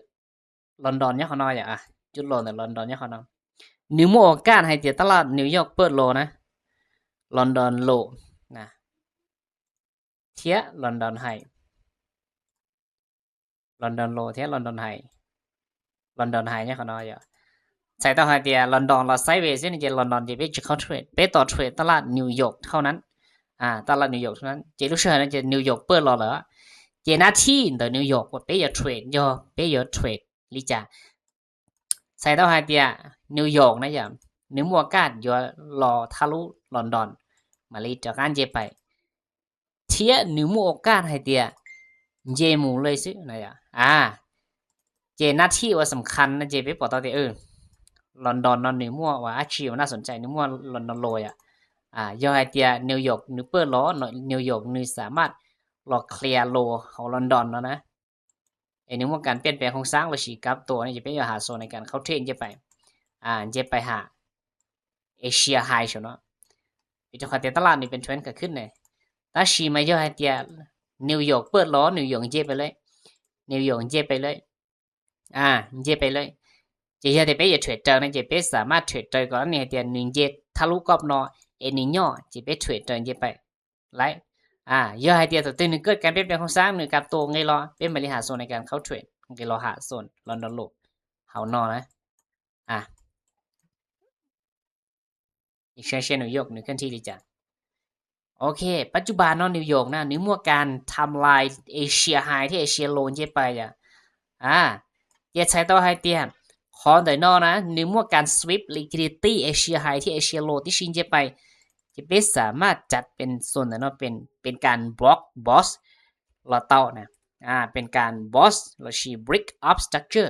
ລອນດອນຍາວເຂົາໜ້ອຍ ອ່າ ຈຸດໂລເດີລອນດອນຍາວເຂົາໜ້ອຍ ນິວໂມໂອກາດໃຫ້ແຕ່ຕະຫຼາດນິວຢອກເປີດໂລນະ ລອນດອນໂລ ນະ ທຽບລອນດອນໄຮ ລອນດອນໂລ ທຽບລອນດອນໄຮ ລອນດອນໄຮຍາວເຂົາໜ້ອຍ ອ່າ ໃສ່ຕໍ່ໃຫ້ເຕຍລອນດອນລະໄຊເວເຊັ່ນເຈລອນດອນເຈເປັນຈະເຂົ້າເທຣດ ເປັນຕໍ່ເທຣດຕະຫຼາດນິວຢອກເທົ່ານັ້ນ ອາ ຕະຫຼາດນິວຢອກເທົ່ານັ້ນ ເຈລູກເຊື່ອນັ້ນເຈນິວຢອກເປີດລໍເລີຍ ເຈໜ້າທີ່ເດີນິວຢອກວ່າເປັນຢາກເທຣດ ຢອກເປັນຢາກເທຣດ ລິຈາ ໃສ່ຕໍ່ໃຫ້ເຕຍນິວຢອກນະຢາ ນິວໂອກາດຢາລໍທະລຸລອນດອນ ມາລີຈາກນັ້ນເຈໄປ ເທຍໜຶ່ງໝູ່ໂອກາດໃຫ້ເຕຍເຈໝູ່ເລີຍຊື່ນະຢາ ອາ ເຈນາທີວ່າສຳຄັນນະ ເຈໄປປອດຕໍ່ເຕຍ ເອີ ລອນດອນເນາະ ໜຶ່ງໝູ່ວ່າອາຊີບໜ້າສົນໃຈ ໜຶ່ງໝູ່ລອນດອນໂລຍອະ ອາ ຢອກໃຫ້ເຕຍນິວຢອກໜຶ່ງເປີດລໍ ນິວຢອກໜຶ່ງສາມາດລໍເຄລຍໂລຂອງລອນດອນເນາະນະ ເອ ໜຶ່ງໝູ່ການປ່ຽນແປງໂຄງສ້າງ ລະຊີກັບໂຕນີ້ຈະເປັນຢາຫາໂຊນໃນການເຂົ້າເທຣດເຈໄປ ອາ ເຈໄປຫາ ເອເຊຍໄຮເນາະ ເປັນເຈົ້າຂອງເຕຍຕະຫຼາດນີ້ເປັນເທຣນເກີດຂຶ້ນເລີຍ ຕາຊີມາຢອກໃຫ້ເຕຍນິວຢອກເປີດລໍ ນິວຢອກເຈໄປເລີຍ ນິວຢອກເຈໄປເລີຍ ອາ ເຈໄປເລີຍ ເຈເຮັດໃຫ້ເປັນເທຣດເຕີນະ ເຈເປັນສາມາດເທຣດເຕີນກ່ອນນີ້ໃຫ້ເຕຍໜຶ່ງເຈທະລຸກອບນໍ ເອ ໜຶ່ງຍໍ ເຈເປັນເທຣດເຕີນເຈໄປ ໄລ ອາ ຢາໃຫ້ເຕຍຕົວຕຶງໜຶ່ງເກີດການປ່ຽນແປງໂຄງສ້າງ ໜຶ່ງກັບໂຕເງລໍ ເປັນມາລີຫາໂຊນໃນການເຂົ້າເທຣດ ເງລໍຫາໂຊນລອນດອນໂລເຮົານໍນະ ອາ ເອເຊຍນິວຢອກໜຶ່ງເຄື່ອນທີ່ລີຈາ ໂອເຄ ປັດຈຸບັນເນາະ ນິວຢອກນະ ນິວໝວກການທຳລາຍເອເຊຍໄຮທີ່ເອເຊຍໂລເຈໄປອະ ອາ ເຈໃສ່ຕໍ່ໃຫ້ເຕຍ ຄອນໄດນອນະ ນິວໝວກການສະວິບລິຄວິດດິຕີ້ເອເຊຍໄຮທີ່ເອເຊຍໂລທີ່ຊິນເຈໄປ ເຈໄປສາມາດຈັດເປັນໂຊນໄດນອນ ເປັນ ເປັນການບລັອກບອສລອຕເຕົານະ ອາ ເປັນການບອສລະຊີບຣິກອອບສະຕຣັກເຈີ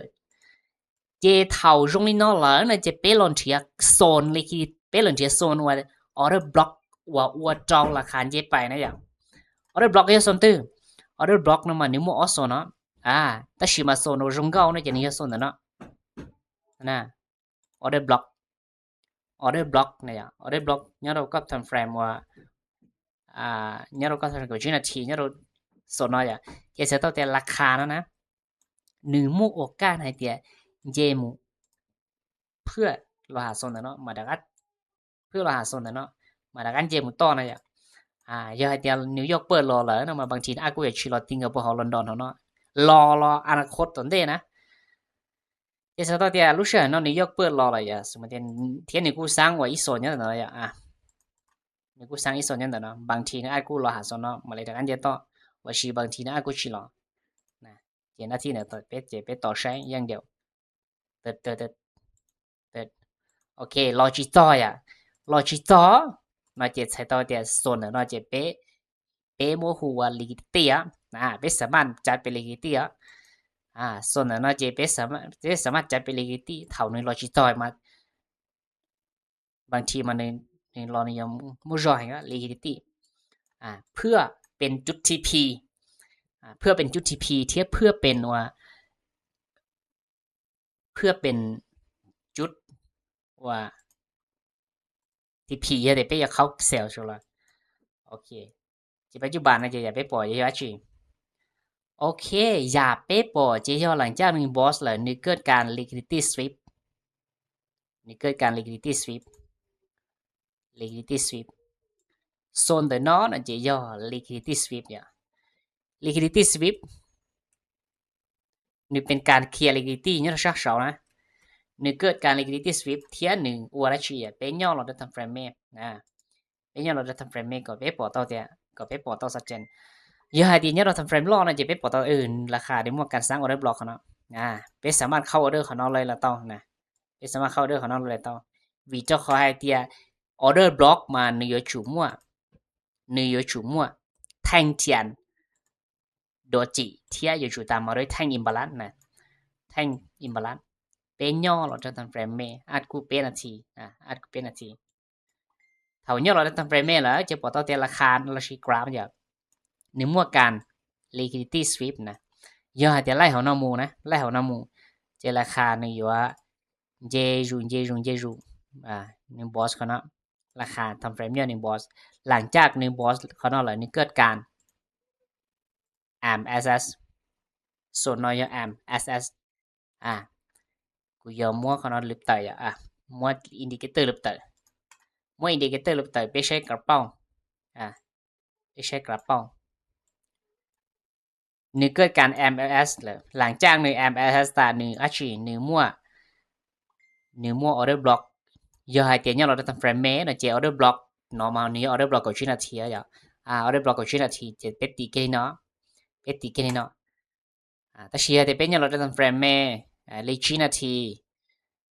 ເຈເທົ່າຈົງນີ້ເນາະ ແລ້ວນະ ເຈເປລອນເທຍໂຊນລິຄວິດ ເປລອນເທຍໂຊນວ່າອໍເດີບລັອກວ່າອວດເຈົ້າລາຄາເຈໄປນະຢາ ອໍເດີບລັອກຍາໂຊນຕື້ ອໍເດີບລັອກນະມານິວໝວກອອສໂຊນເນາະ ອາ ຕາຊີມາໂຊນໂນຈົງເກົານະ ເຈນິວໂຊນເນາະ ນະ ອໍເດີບລັອກ ອໍເດີບລັອກນະຢາ ອໍເດີບລັອກຍາໂຣກັບທາມເຟຣມວ່າ ອາ ຍາໂຣກັບທາມເຟຣມກັບຈີນາທີ ຍາໂຣໂຊນເນາະຢາ ເຈໃສ່ຕໍ່ເຕຍລາຄານະນະ ໜຶ່ງໝູ່ໂອກາດໃຫ້ເຕຍເຈໝູ່ ເພື່ອລໍຫາໂຊນເນາະ ມາດັກອັດ ເພື່ອລໍຫາໂຊນເນາະ ມາດັກອັນເຈໝູ່ຕໍ່ນະຢາ ອາ ຢາໃຫ້ເຕຍນິວຢອກເປີດລໍເລີຍເນາະ ມາບາງທີອາດກູຢາຊິລໍຕິງກັບພວກເຮົາລອນດອນເຮົາເນາະ ລໍ ລໍອະນາຄົດຕົນເດນະ ເຈສະຕອດເຕຍລູກເຊື່ອເນາະ ນິວຢອກເປີດລໍລະຢາ ສົມມຸດເທຍນິວກູສ້າງວ່າອີໂຊນຍັງເນາະຢາ ອາ ນິວກູສ້າງອີໂຊນຍັງເນາະ ບາງທີນະອາດກູລໍຫາໂຊນເນາະ ມາເລີຍທາງອັນເດຕໍ່ ວ່າຊິບາງທີນະອາດກູຊິລໍ ນະ ເຈນາທີນະ ເປັດ ເຈເປັດຕໍ່ໃຊ້ຢ່າງດຽວ ເຕີດ ເຕີດ ເຕີດ ເຕີດ ໂອເຄ ລໍຈິຕໍ່ຍາ ລໍຈິຕໍ່ ມາເຈໃສ່ຕໍ່ເຕຍໂຊນເນາະ ເຈເປ ເປບໍ່ຮູ້ວ່າລິຄວິດດິຕີ້ອະ ອາ ເປສາມາດຈັດເປັນລິຄວິດດິຕີ້ອະ ອາ ໂຊນເນາະ ເຈເປສາມາດ ເຈສາມາດຈັດເປັນລິຄວິດດິຕີ້ ເທົ່າໜຶ່ງລໍຈິຕໍ່ມາ ບາງທີມາໜຶ່ງ ໜຶ່ງລໍນິຍົມໝູ່ຈອຍກໍລິຄວິດດິຕີ້ ອາ ເພື່ອເປັນຈຸດທີພີ ອາ ເພື່ອເປັນຈຸດທີພີ ເທຍບເພື່ອເປັນວ່າ ເພື່ອເປັນຈຸດວ່າ ທີພີ ເຮັດໃຫ້ເປຢາກເຂົ້າແຊວໂຊລະ ໂອເຄ ເຈປັດຈຸບັນນະ ເຈຢາເປປໍ ເຈຢາຈີ ໂອເຄ ຢາເປປໍ ເຈຍໍຫຼັງຈາກໜຶ່ງບອສແລ້ວ ໜຶ່ງເກີດການລິຄວິດດິຕີ້ສະວິບ ໜຶ່ງເກີດການລິຄວິດດິຕີ້ສະວິບ ລິຄວິດດິຕີ້ສະວິບ ໂຊນເດີນອນ ເຈຍໍລິຄວິດດິຕີ້ສະວິບ ຍາ ລິຄວິດດິຕີ້ສະວິບ ໜຶ່ງເປັນການເຄລຍລິຄວິດດິຕີ້ຍອດສັກເສົານະ ໜຶ່ງເກີດການລິຄວິດດິຕີ້ສະວິບ ເທຍໜຶ່ງອວດອາຊີ ເປັນຍ້ອນລອດທາມເຟຣມເມ ອາ ເປັນຍ້ອນລອດທາມເຟຣມເມ ກໍເປັນປໍຕໍ່ເຕຍ ກໍເປັນປໍຕໍ່ຊັດເຈນ ຢາໃຫ້ຕິຍອດທາມເຟຣມລໍນະ ຈະເປັນປໍຕໍ່ ເອີ ລາຄາໄດ້ໝວກການສ້າງອໍເດີບລັອກເນາະ ອາ ເປັນສາມາດເຂົ້າອໍເດີຂອງເຮົາເລີຍລະເຕົານະ ເປັນສາມາດເຂົ້າອໍເດີຂອງເຮົາເລີຍລະເຕົາ ວິເຈົ້າຂໍໃຫ້ເຕຍ ອໍເດີບລັອກມາ ໜຶ່ງຢູ່ຈູໝວກ ໜຶ່ງຢູ່ຈູໝວກ ແທ່ງທຽນ ໂດຈິ ເທຍຢູ່ຈູຕາມມາດ້ວຍແທ່ງອິມບາລານນະ ແທ່ງອິມບາລານ ເປັນຍ້ອນລອດທາມເຟຣມເມ ອາດກູເປັນນາທີ ອາ ອາດກູເປັນນາທີ ເທົ່າຍ້ອນລອດທາມເຟຣມເມລະ ຈະປໍຕໍ່ເຕຍລາຄາລາຊີກຣາມ ຍາ ໜຶ່ງໝວກການລິຄວິດດິຕີ້ສະວິບນະ ຢາໃຫ້ເຕຍໄລ່ເຮົານຳໝູ່ນະ ໄລ່ເຮົານຳໝູ່ ເຈລາຄາໜຶ່ງຢູ່ວ່າ ເຈຢູ ເຈຢູ ເຈຢູ ອາ ໜຶ່ງບອສຂະເນາະ ລາຄາທາມເຟຣມຍອດໜຶ່ງບອສ ຫຼັງຈາກໜຶ່ງບອສຂະເນາະ ແລ້ວໜຶ່ງເກີດການ ເອັມ ເອສ ເອສ ໂຊນເນາະ ຍາ ເອັມ ເອສ ເອສ ອາ ກູຢອມມົວຂະເນາະ ລຶບໄຕ ອາ ມົວອິນດິເຄເຕີລຶບໄຕ ມົວອິນດິເຄເຕີລຶບໄຕ ເປໃຊ້ກະເປົາ ອາ ເປໃຊ້ກະເປົາ ໜຶ່ງເກີດການ ເອັມ ເອສ ເລີຍ ຫຼັງຈາກໜຶ່ງ ເອັມ ເອສ ຕາ ໜຶ່ງອາຊີ ໜຶ່ງມົວ nws muaj order block, yog hais tias nyob rau tam frame me no ces order block no mas nws yog order block kaum tsib nas this yom. Order block kaum tsib nas this ces peb tiv kiag li no, peb tiv kiag li no. Tab sis yog tias peb nyob rau tam frame me li tsib nas this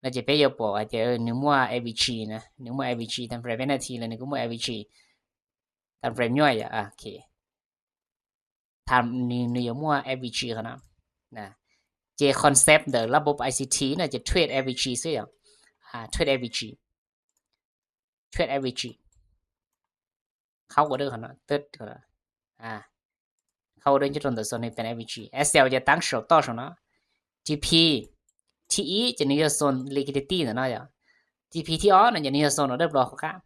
no ces peb yuav pom hais tias nws muaj avg na, nws muaj avg, tam frame peb nas this los nws kuj muaj avg, tam frame nyuaj yom. Tham nws, nws yuav muaj avg qhov no. Ces concept ntawm ລະບົບ ICT ນະ ຈະ trade avg ຊື່ trade avg, trade avg, ເຂົ້າ order ຂອງເນາະ ເຕີດ ເຂົ້າ order ຢູ່ຕົງເຕີມໂຊນນີ້ເປັນ avg, sl ຈະຕັ້ງໂຊນຕໍ່ໂຊນເນາະ, TP, TE ຈະນຳໂຊນ liquidity ເນາະ, TP ທີ່ອອກນະ ຈະນຳໂຊນ order block ຂອງການ,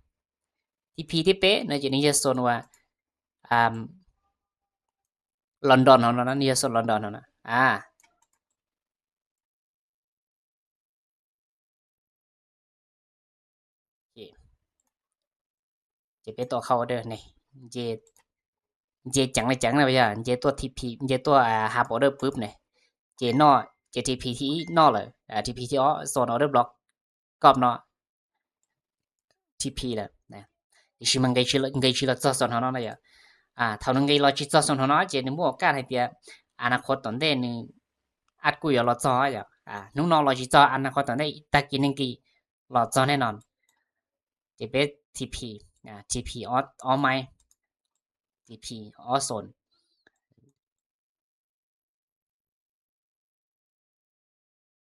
TP ທີ່ເປນະ ຈະນຳໂຊນວ່າ ອາ London ເຮົານະ, ນຳໂຊນ London ເຮົານະ ອາ ເຈ ເຈເປັນຕົວເຂົ້າເດີນີ້ ເຈ ເຈຈັງເລີຍ ຈັງເລີຍ ເຈຕົວ TP ເຈຕົວ ອາ ຮັບ order ປຶບນີ້ ເຈນອກ ເຈ TP ທີ່ນອກເລີຍ ອາ TP ທີ່ອອກ ໂຊນ order block ກອບເນາະ TP ແລ້ວນະ. ເອຊິມັນໄກຊິ ໄກຊິລອດຈອດສອນເຮົາເນາະ ອາ ເທົ່ານັ້ນໄກລອດຈິດຈອດສອນເຮົາເນາະ ເຈ ໜຶ່ງບໍ່ໂອກາດໃຫ້ເຕີຍ ອະນາຄົດຕອນເດ ໜຶ່ງ ອາດກູຢອລອດຈອດ ອາ ໜຶ່ງນອກລອດຈິດຈອດ ອະນາຄົດຕອນເດ ຕາກີໜຶ່ງກີລອດຈອດແນ່ນອນ. ເຈ ເປັນ TP ອາ TP ອອກ ອອກໃໝ່ TP ອອກໂຊນ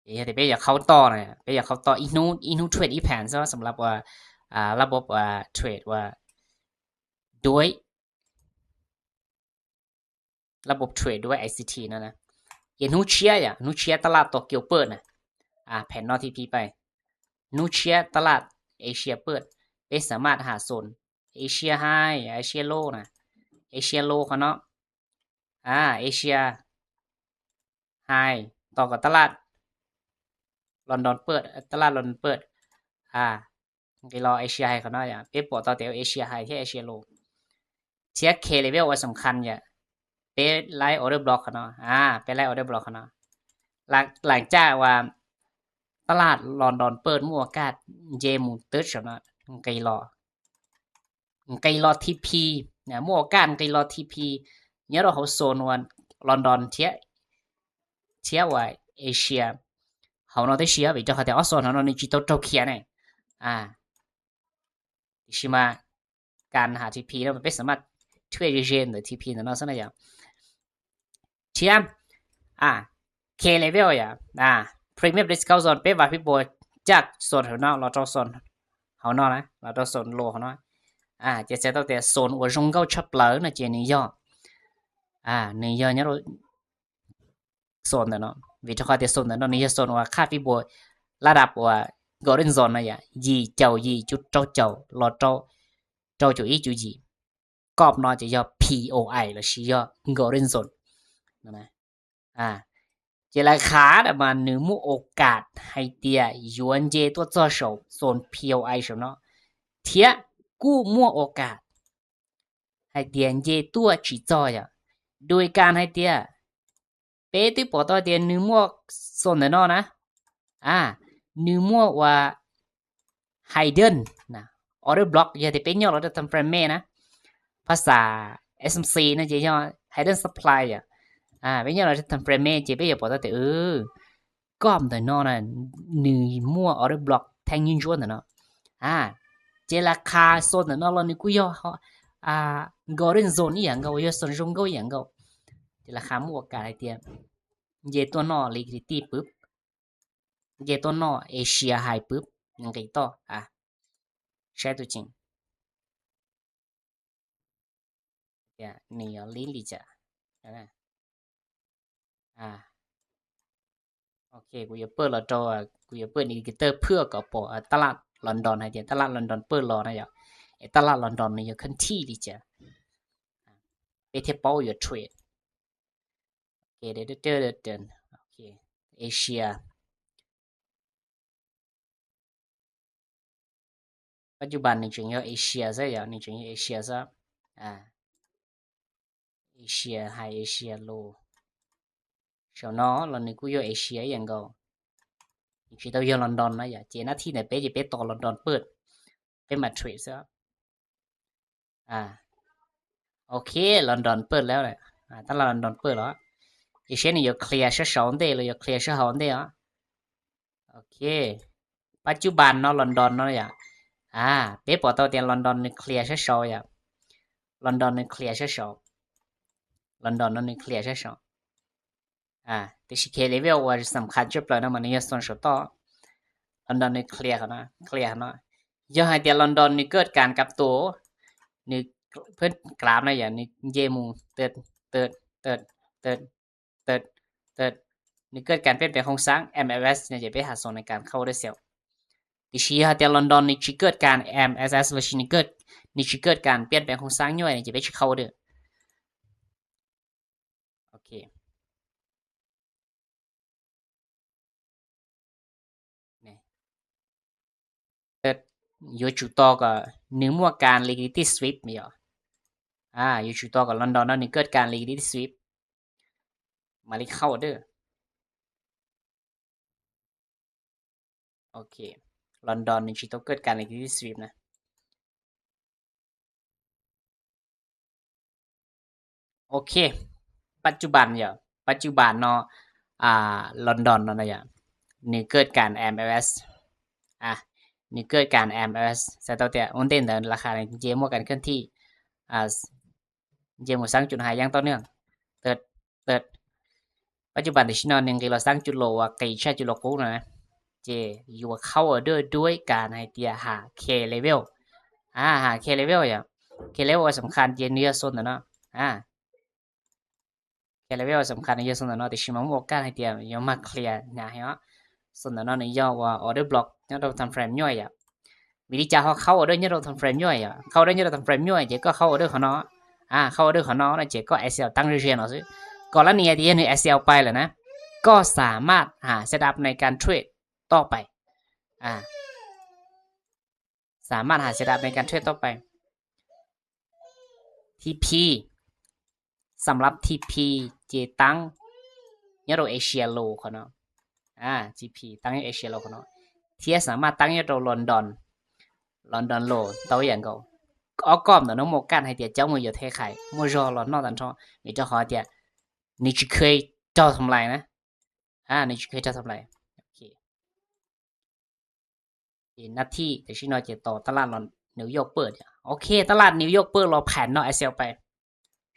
ເອີ ແຕ່ເປັນຢາກເຂົ້າຕໍ່ນະ ເປັນຢາກເຂົ້າຕໍ່ອີກໜຶ່ງ ອີກໜຶ່ງເທຣດ ອີກແຜນ ສຳລັບວ່າ ອາ ລະບົບ ອາ ເທຣດວ່າ ດ້ວຍ ລະບົບເທຣດດ້ວຍ ICT ນັ້ນນະ ເຫັນຮູ້ເຊຍ ອາ ຮູ້ເຊຍຕະຫຼາດໂຕກຽວເປີດນະ ອາ ແຜນນອກ TP ໄປ ຮູ້ເຊຍຕະຫຼາດເອເຊຍເປີດ ເປັນສາມາດຫາໂຊນ Asia High Asia Low ນະ Asia Low ຂອງເນາະ ອາ Asia High ຕໍ່ກັບຕະຫຼາດລອນດອນເປີດ ຕະຫຼາດລອນດອນເປີດ ອາ ໄປລໍ Asia High ຂອງເນາະ ເປັນປົວຕໍ່ແຕ່ Asia High ທີ່ Asia Low ເຊຍ K level ວ່າສຳຄັນ ເປັນໄລ order block ຂອງເນາະ ອາ ເປັນໄລ order block ຂອງເນາະ ຫຼັງ ຫຼັງຈາກວ່າຕະຫຼາດລອນດອນເປີດ ມີໂອກາດເຈ move ເຕີດ ສຳລັບໄກລໍ ໄກລໍ TP ນະ ມີໂອກາດໄກລໍ TP ຍາມເຮົາໂຊນວ່າລອນດອນ ທຽບ ທຽບວ່າເອເຊຍ ເຮົາເນາະ ແຕ່ເຊຍ ເປັນເຈົ້າຂອງແຕ່ອອກໂຊນເຮົາເນາະ ນີ້ຈິໂຕເຈົ້າເຄຍແນ່ ອາ ຊິມາ ການຫາ TP ເນາະ ມັນເປັນສາມາດ trade ເຈນ ຫຼື TP ເນາະ ຊັ້ນນະ ທຽບ ອາ K level ອາ premium discount zone ເປັນວ່າ people ຈາກໂຊນເຮົາເນາະ ລາວເຈົ້າໂຊນເຮົາເນາະ ລາວເຈົ້າໂຊນໂລເຮົາເນາະ ອາ ຈະໃຊ້ຕັ້ງແຕ່ໂຊນວ່າ zone ເກົ່າ chapter ນະ ເຈ New York ອາ New York ຍາມ ໂຊນເນາະ ວິເຄາະແຕ່ໂຊນເນາະ ນີ້ໂຊນວ່າຄ່າ people ລະດັບວ່າ golden zone ນະ ຍາ 二十二จุดเก้าเก้า ລາວເຈົ້າ ເຈົ້າຈຸດອີກຈຸດ ກອບເນາະ ຈະຍໍ POI ລະຊິຍໍ golden zone ນະ ອາ ເຈ ລາຄາ ມັນມີໂອກາດໃຫ້ເຕຍ ຍວນເຈຕົວຈອດໂຊນ POI ໂຊນເນາະ ທຽບ ກູມີໂອກາດໃຫ້ເຕຍ ເຈຕົວຈິຈອຍ ໂດຍການໃຫ້ເຕຍ ເປ ຕື່ປໍຕໍ່ເຕຍ ໜຶ່ງໝວກໂຊນເນາະນະ ອາ ໜຶ່ງໝວກວ່າ hidden ນະ order block ຢ່າໄດ້ເປັນຍອດ order time frame ນະ ພາສາ SMC ນະ ຈະຍອດ hidden supply ອາ ເປັນຍອດ order time frame ຈະເປັນຍອດ order ແຕ່ ເອີ ກອບໂຕນອນນະ ໜຶ່ງໝວກ order block ແທ່ງຍືນຢວນເນາະ ອາ ເຈລາຄາໂຊນເນາະ ລະໜຶ່ງກູຢອ ອາ golden zone ອີ່ຫຍັງກໍ ຍອດໂຊນ zone ກໍອີ່ຫຍັງກໍ ເຈລາຄາໝວກກາຍເຕຍ ເຈຕົວນອ liquidity ປຶບ ເຈຕົວນອ Asia High ປຶບ ຍັງໄກຕໍ່ ອາ ໃຊ້ຕົວຈິງ ເຈ ນີ້ຍອດ liquidity ຈະ ອາ ໂອເຄ ກູຢາເປີດລາວເຈົ້າ ກູຢາເປີດ indicator ເພື່ອກໍປອ ອາ ຕະຫຼາດລອນດອນໃຫ້ເດ ຕະຫຼາດລອນດອນເປີດລໍນະ ອາ ຕະຫຼາດລອນດອນນີ້ ຍາ ເຄື່ອນທີ່ ທີ່ຈະ ເປັນ table ຍາ trade ໂອເຄ ເດີ ເດີ ເດີ ໂອເຄ Asia ປັດຈຸບັນນີ້ຈຶ່ງເອີ້ນ Asia ຊະ ນີ້ຈຶ່ງເອີ້ນ Asia ຊະ ອາ Asia High Asia Low ຊາວເນາະ ລະນີ້ກູຢາ Asia ອີ່ຫຍັງກໍ Digital Euro London ນະຢາ ເຈ ນາທີນີ້ເປັນ ເປັນຕໍ່ລອນດອນເປີດ ເປັນມາເທຣດຊະ. ອ່າ ໂອເຄ ລອນດອນເປີດແລ້ວແຫຼະ. ອ່າ ຕະຫຼາດລອນດອນເປີດແລ້ວ. ເອເຊຍນີ້ຢາກເຄລຍຊະເຊົາເດ ຫຼືຢາກເຄລຍຊະເຮົາເດ. ໂອເຄ ປັດຈຸບັນເນາະ ລອນດອນເນາະຢາ ອ່າ ເປັນຕໍ່ເຕີຍ ລອນດອນນີ້ເຄລຍຊະເຊົາຢາ ລອນດອນນີ້ເຄລຍຊະເຊົາ ລອນດອນນີ້ເຄລຍຊະເຊົາ. ອ່າ ແຕ່ຊິເຄລເວວວ່າສຳຄັນຈຸດເລີຍເນາະ ມັນຍັງສົນຊົດຕໍ່ ລອນດອນນີ້ເຄລຍເຂົານະ ເຄລຍເຂົານະ. ຢ່າໃຫ້ເຕີຍ ລອນດອນນີ້ເກີດການກັບໂຕ ນີ້ເພິ່ນກຣາບນະຢາ ນີ້ເຢໝູ ເຕີດ ເຕີດ ເຕີດ ເຕີດ ເຕີດ ເຕີດ ນີ້ເກີດການປ່ຽນແປງໂຄງສ້າງ ເອັມເອສເອສ ນີ້ຈະໄປຫາຊ່ອງໃນການເຂົ້າເດີເຊວ. ທີ່ຊີ້ຫາເຕີຍ ລອນດອນນີ້ຊິເກີດການ ເອັມເອສເອສ ຫຼືຊິນີ້ເກີດ ນີ້ຊິເກີດການປ່ຽນແປງໂຄງສ້າງຍ່ອຍ ນີ້ຈະໄປຊິເຂົ້າເດີ. ໂອເຄ ນີ້ ເກີດຢູ່ຈຸດຕໍ່ກໍ ນີ້ໝວກການ liquidity sweep ແມ່ນບໍ່? ອ່າ ຢູ່ຈຸດຕໍ່ກັບລອນດອນເນາະ ນີ້ເກີດການ liquidity sweep ມາລິເຂົ້າເດີ. ໂອເຄ ລອນດອນນີ້ຊິຕ້ອງເກີດການ liquidity sweep ນະ. ໂອເຄ ປັດຈຸບັນຢາ ປັດຈຸບັນເນາະ ອ່າ ລອນດອນເນາະນະຢາ ນີ້ເກີດການ ເອັມເອສເອສ ອ່າ ນີ້ເກີດການ ເອັມເອສເອສ ແຊໂຕເຕຍ ໂອນເດນ ລາຄານີ້ເຈໝວກການເຄື່ອນທີ່ ອ່າ ເຈໝູສ້າງຈຸດໄຮຢ່າງຕໍ່ເນື່ອງ ເຕີດ ເຕີດ ປັດຈຸບັນທີ່ຊິນອນໜຶ່ງ ທີ່ລາວສ້າງຈຸດໂລວ່າ ເກສາຈຸດໂລກຸນະ ເຈຢູ່ເຂົ້າເດີດ້ວຍການໃຫ້ເຕີຍຫາ K level ອ່າ ຫາ K level ຢ່າ K level ສຳຄັນ ເຈເນຍຊົນນະເນາະ ອ່າ K level ສຳຄັນ ເນຍຊົນນະເນາະ ທີ່ຊິມາມີໂອກາດໃຫ້ເຕີຍ ຍອມມາເຄລຍນະ ໃຫ້ເນາະ ສົນນະເນາະ ນີ້ເອີ້ນວ່າ order block ຍອດ time frame ຍ່ອຍ ອ່າ ວິທີຈາກເຮົາເຂົ້າ order ຍອດ time frame ຍ່ອຍ ອ່າ ເຂົ້າ order ຍອດ time frame ຍ່ອຍ ເຈກໍເຂົ້າ order ເຂົ້າເນາະ ອ່າ ເຂົ້າ order ເຂົ້າເນາະ ເນາະ ເຈກໍ sell ຕັ້ງເລື້ອຍໆເນາະ ກໍລະນີທີ່ເຮັດໃຫ້ sell ໄປແລ້ວນະ ກໍສາມາດຫາ setup ໃນການເທຣດຕໍ່ໄປ ອ່າ ສາມາດຫາ setup ໃນການເທຣດຕໍ່ໄປ ທີພີ ສຳລັບ ທີພີ ເຈຕັ້ງຍອດ Asia Low ເຂົາເນາະ ອ່າ ທີພີ ຕັ້ງ Asia Low ເຂົາເນາະ ເທຍສາມາດຕັ້ງຍອດ London London Low ເຕົາຢ່າງເກົ່າ ອອກກອບເນາະ ໂອກາດໃຫ້ເຕີຍເຈົ້າມືຢາເທຂາຍ ໝົດຢໍລອນນອກຕັນທໍ ມີເຈົ້າຂໍເຕີຍ ນີ້ຈະເຄີຍເຈົ້າທຳລາຍນະ ອ່າ ນີ້ຈະເຄີຍເຈົ້າທຳລາຍ ໂອເຄ ເປັນນາທີ ແຕ່ຊິໜ້ອຍຈະຕໍ່ຕະຫຼາດລອນ ນິວຢອກເປີດ ໂອເຄ ຕະຫຼາດນິວຢອກເປີດ ລໍແຜ່ນເນາະ sell ໄປ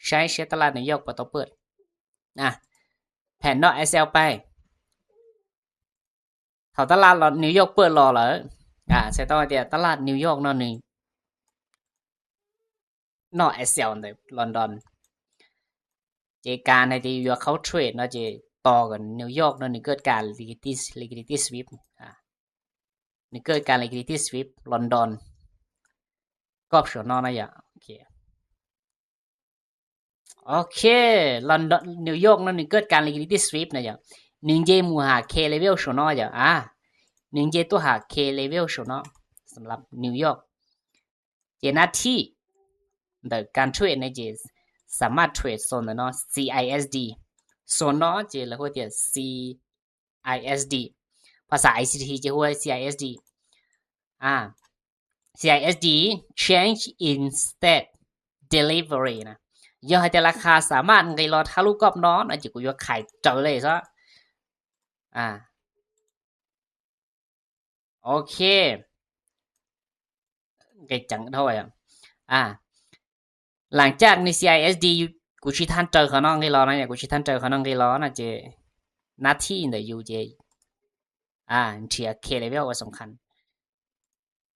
ໃຊ້ ໃຊ້ຕະຫຼາດນິວຢອກເປີດຕໍ່ເປີດ ອ່າ ແຜ່ນເນາະ sell ໄປ ເຂົ້າຕະຫຼາດລອນ ນິວຢອກເປີດລໍແລ້ວ ອ່າ ໃຊ້ຕໍ່ເຕີຍ ຕະຫຼາດນິວຢອກເນາະ ນີ້ ເນາະ sell ເດີ London ເຈການໃຫ້ທີ່ຢູ່ເຂົ້າເທຣດເນາະ ເຈຕໍ່ກັນນິວຢອກເນາະ ນີ້ເກີດການ liquidity liquidity sweep ອ່າ ນີ້ເກີດການ liquidity sweep London ກອບໂຊນອນນະຢາ ໂອເຄ ໂອເຄ London ນິວຢອກເນາະ ນີ້ເກີດການ liquidity sweep ນະຢາ ນີ້ເຈໝູຫາ K level ໂຊນອນຢາ ອ່າ ນີ້ເຈຕົວຫາ K level ໂຊນອນ ສຳລັບນິວຢອກ ເຈນາທີ ໂດຍການເທຣດໃນເຈ ສາມາດເທຣດໂຊນເນາະ CISD ໂຊນເນາະ ເຈລະຫົວເຕີຍ CISD ພາສາ ໄອຊີທີ ເຈຫົວ CISD ອ່າ CISD change in state delivery ນະ ຢາກໃຫ້ແຕ່ລາຄາສາມາດໄງລໍທະລຸກອບນອນ ອາ ເຈກູຢາກຂາຍເຈີເລີຍຊະ ອ່າ ໂອເຄ ເກງຈັງເທົ່າໃດ ອ່າ ຫຼັງຈາກນີ້ CISD ກູຊິທັນເຈີເຂົາເນາະ ເງີລອນະ ກູຊິທັນເຈີເຂົາເນາະ ເງີລອນະ ເຈ ນາທີເດີຢູ່ເຈ ອ່າ ເທຍ K level ວ່າສຳຄັນ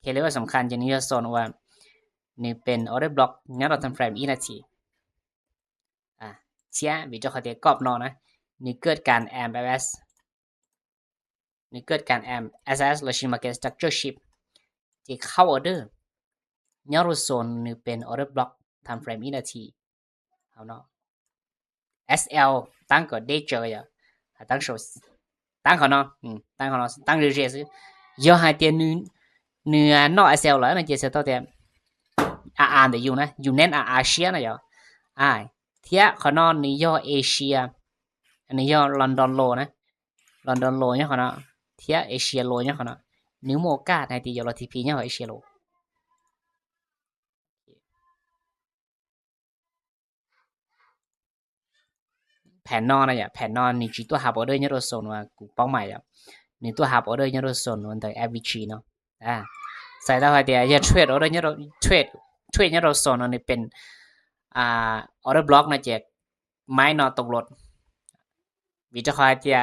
K level ສຳຄັນ ເຈນີ້ຈະສອນວ່າ ນີ້ເປັນ order block ຍາມເຮົາ time frame ອີກນາທີ ອ່າ ເຊຍ ວິຈາຄະເຕກອບເນາະນະ ນີ້ເກີດການ MLS ນີ້ເກີດການ MSS ແລ້ວຊິ market structure shift ທີ່ເຂົ້າ order ຍາມເຮົາໂຊນນີ້ເປັນ order block time frame ອີກນາທີ ເຮົາເນາະ SL ຕັ້ງກໍ danger ຢ່າ ຕັ້ງ show ຕັ້ງເຂົາເນາະ ອືມ ຕັ້ງເຂົາເນາະ ຕັ້ງ danger ຊື່ ຢ່າໃຫ້ເຕີຍເໜືອ ເໜືອນອກ SL ແລ້ວນະ ເຈ ເຊໂຕ ເຕ RR ເດຢູ່ນະ ຢູ່ແໜ້ນ RR ເຊຍນະ ຢ່າ ອ່າ ເທຍ ເຂົາເນາະ ນິວຢອກ Asia ອັນນີ້ London Low ນະ London Low ເນາະ ເຂົາເນາະ ធຽບ Asia Low ເນາະເນາະ New Mocha ໃນທີ່ຢາກລົດ TP ເນາະ Asia Low ແຜນນອນນະ ແຜນນອນນີ້ ຈະຕົວຮັບ order ຍອດໂດໂຊນວ່າ ກູເປົ້າໝາຍແລ້ວ ນີ້ຕົວຮັບ order ຍອດໂດໂຊນ bond FVG ເນາະ ອາ ໃສ່ຕາໄປເຕຍ trade order ຍອດໂດ trade trade ຍອດໂດໂຊນນີ້ເປັນ ອ່າ order block ນະ ຈະໄມ້ນອນຕົກລົດ ວິຈະຄອຍເຕຍ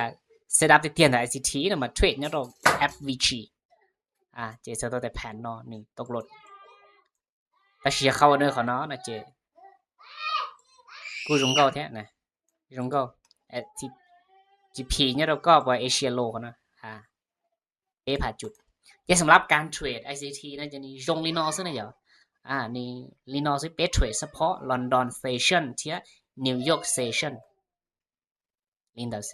set up ຕິດທຽນ ICT ນະ ມາ trade ຍອດໂດ FVG ອາ ຈະໃສ່ຕົວແຕ່ແຜນນອນນີ້ຕົກລົດ ແຕ່ຊິເຂົ້າເດີເຂົາເນາະນະເຈ ກູຈົງເກີາແທ້ນະ ຈົງເກີາ ເອ ທີ GP ເນຍ ແລ້ວກໍ Asia Low ເນາະ ອາ ເປຜ່າຈຸດ ເຈ ສຳລັບການເທຣດ ICT ນະ ຈະນີ້ Zhongli North ນະ ອາ ນີ້ Li North ເປັນເທຣດສະເພາະ London Session ເທຍ New York Session ລິນດາວເຊ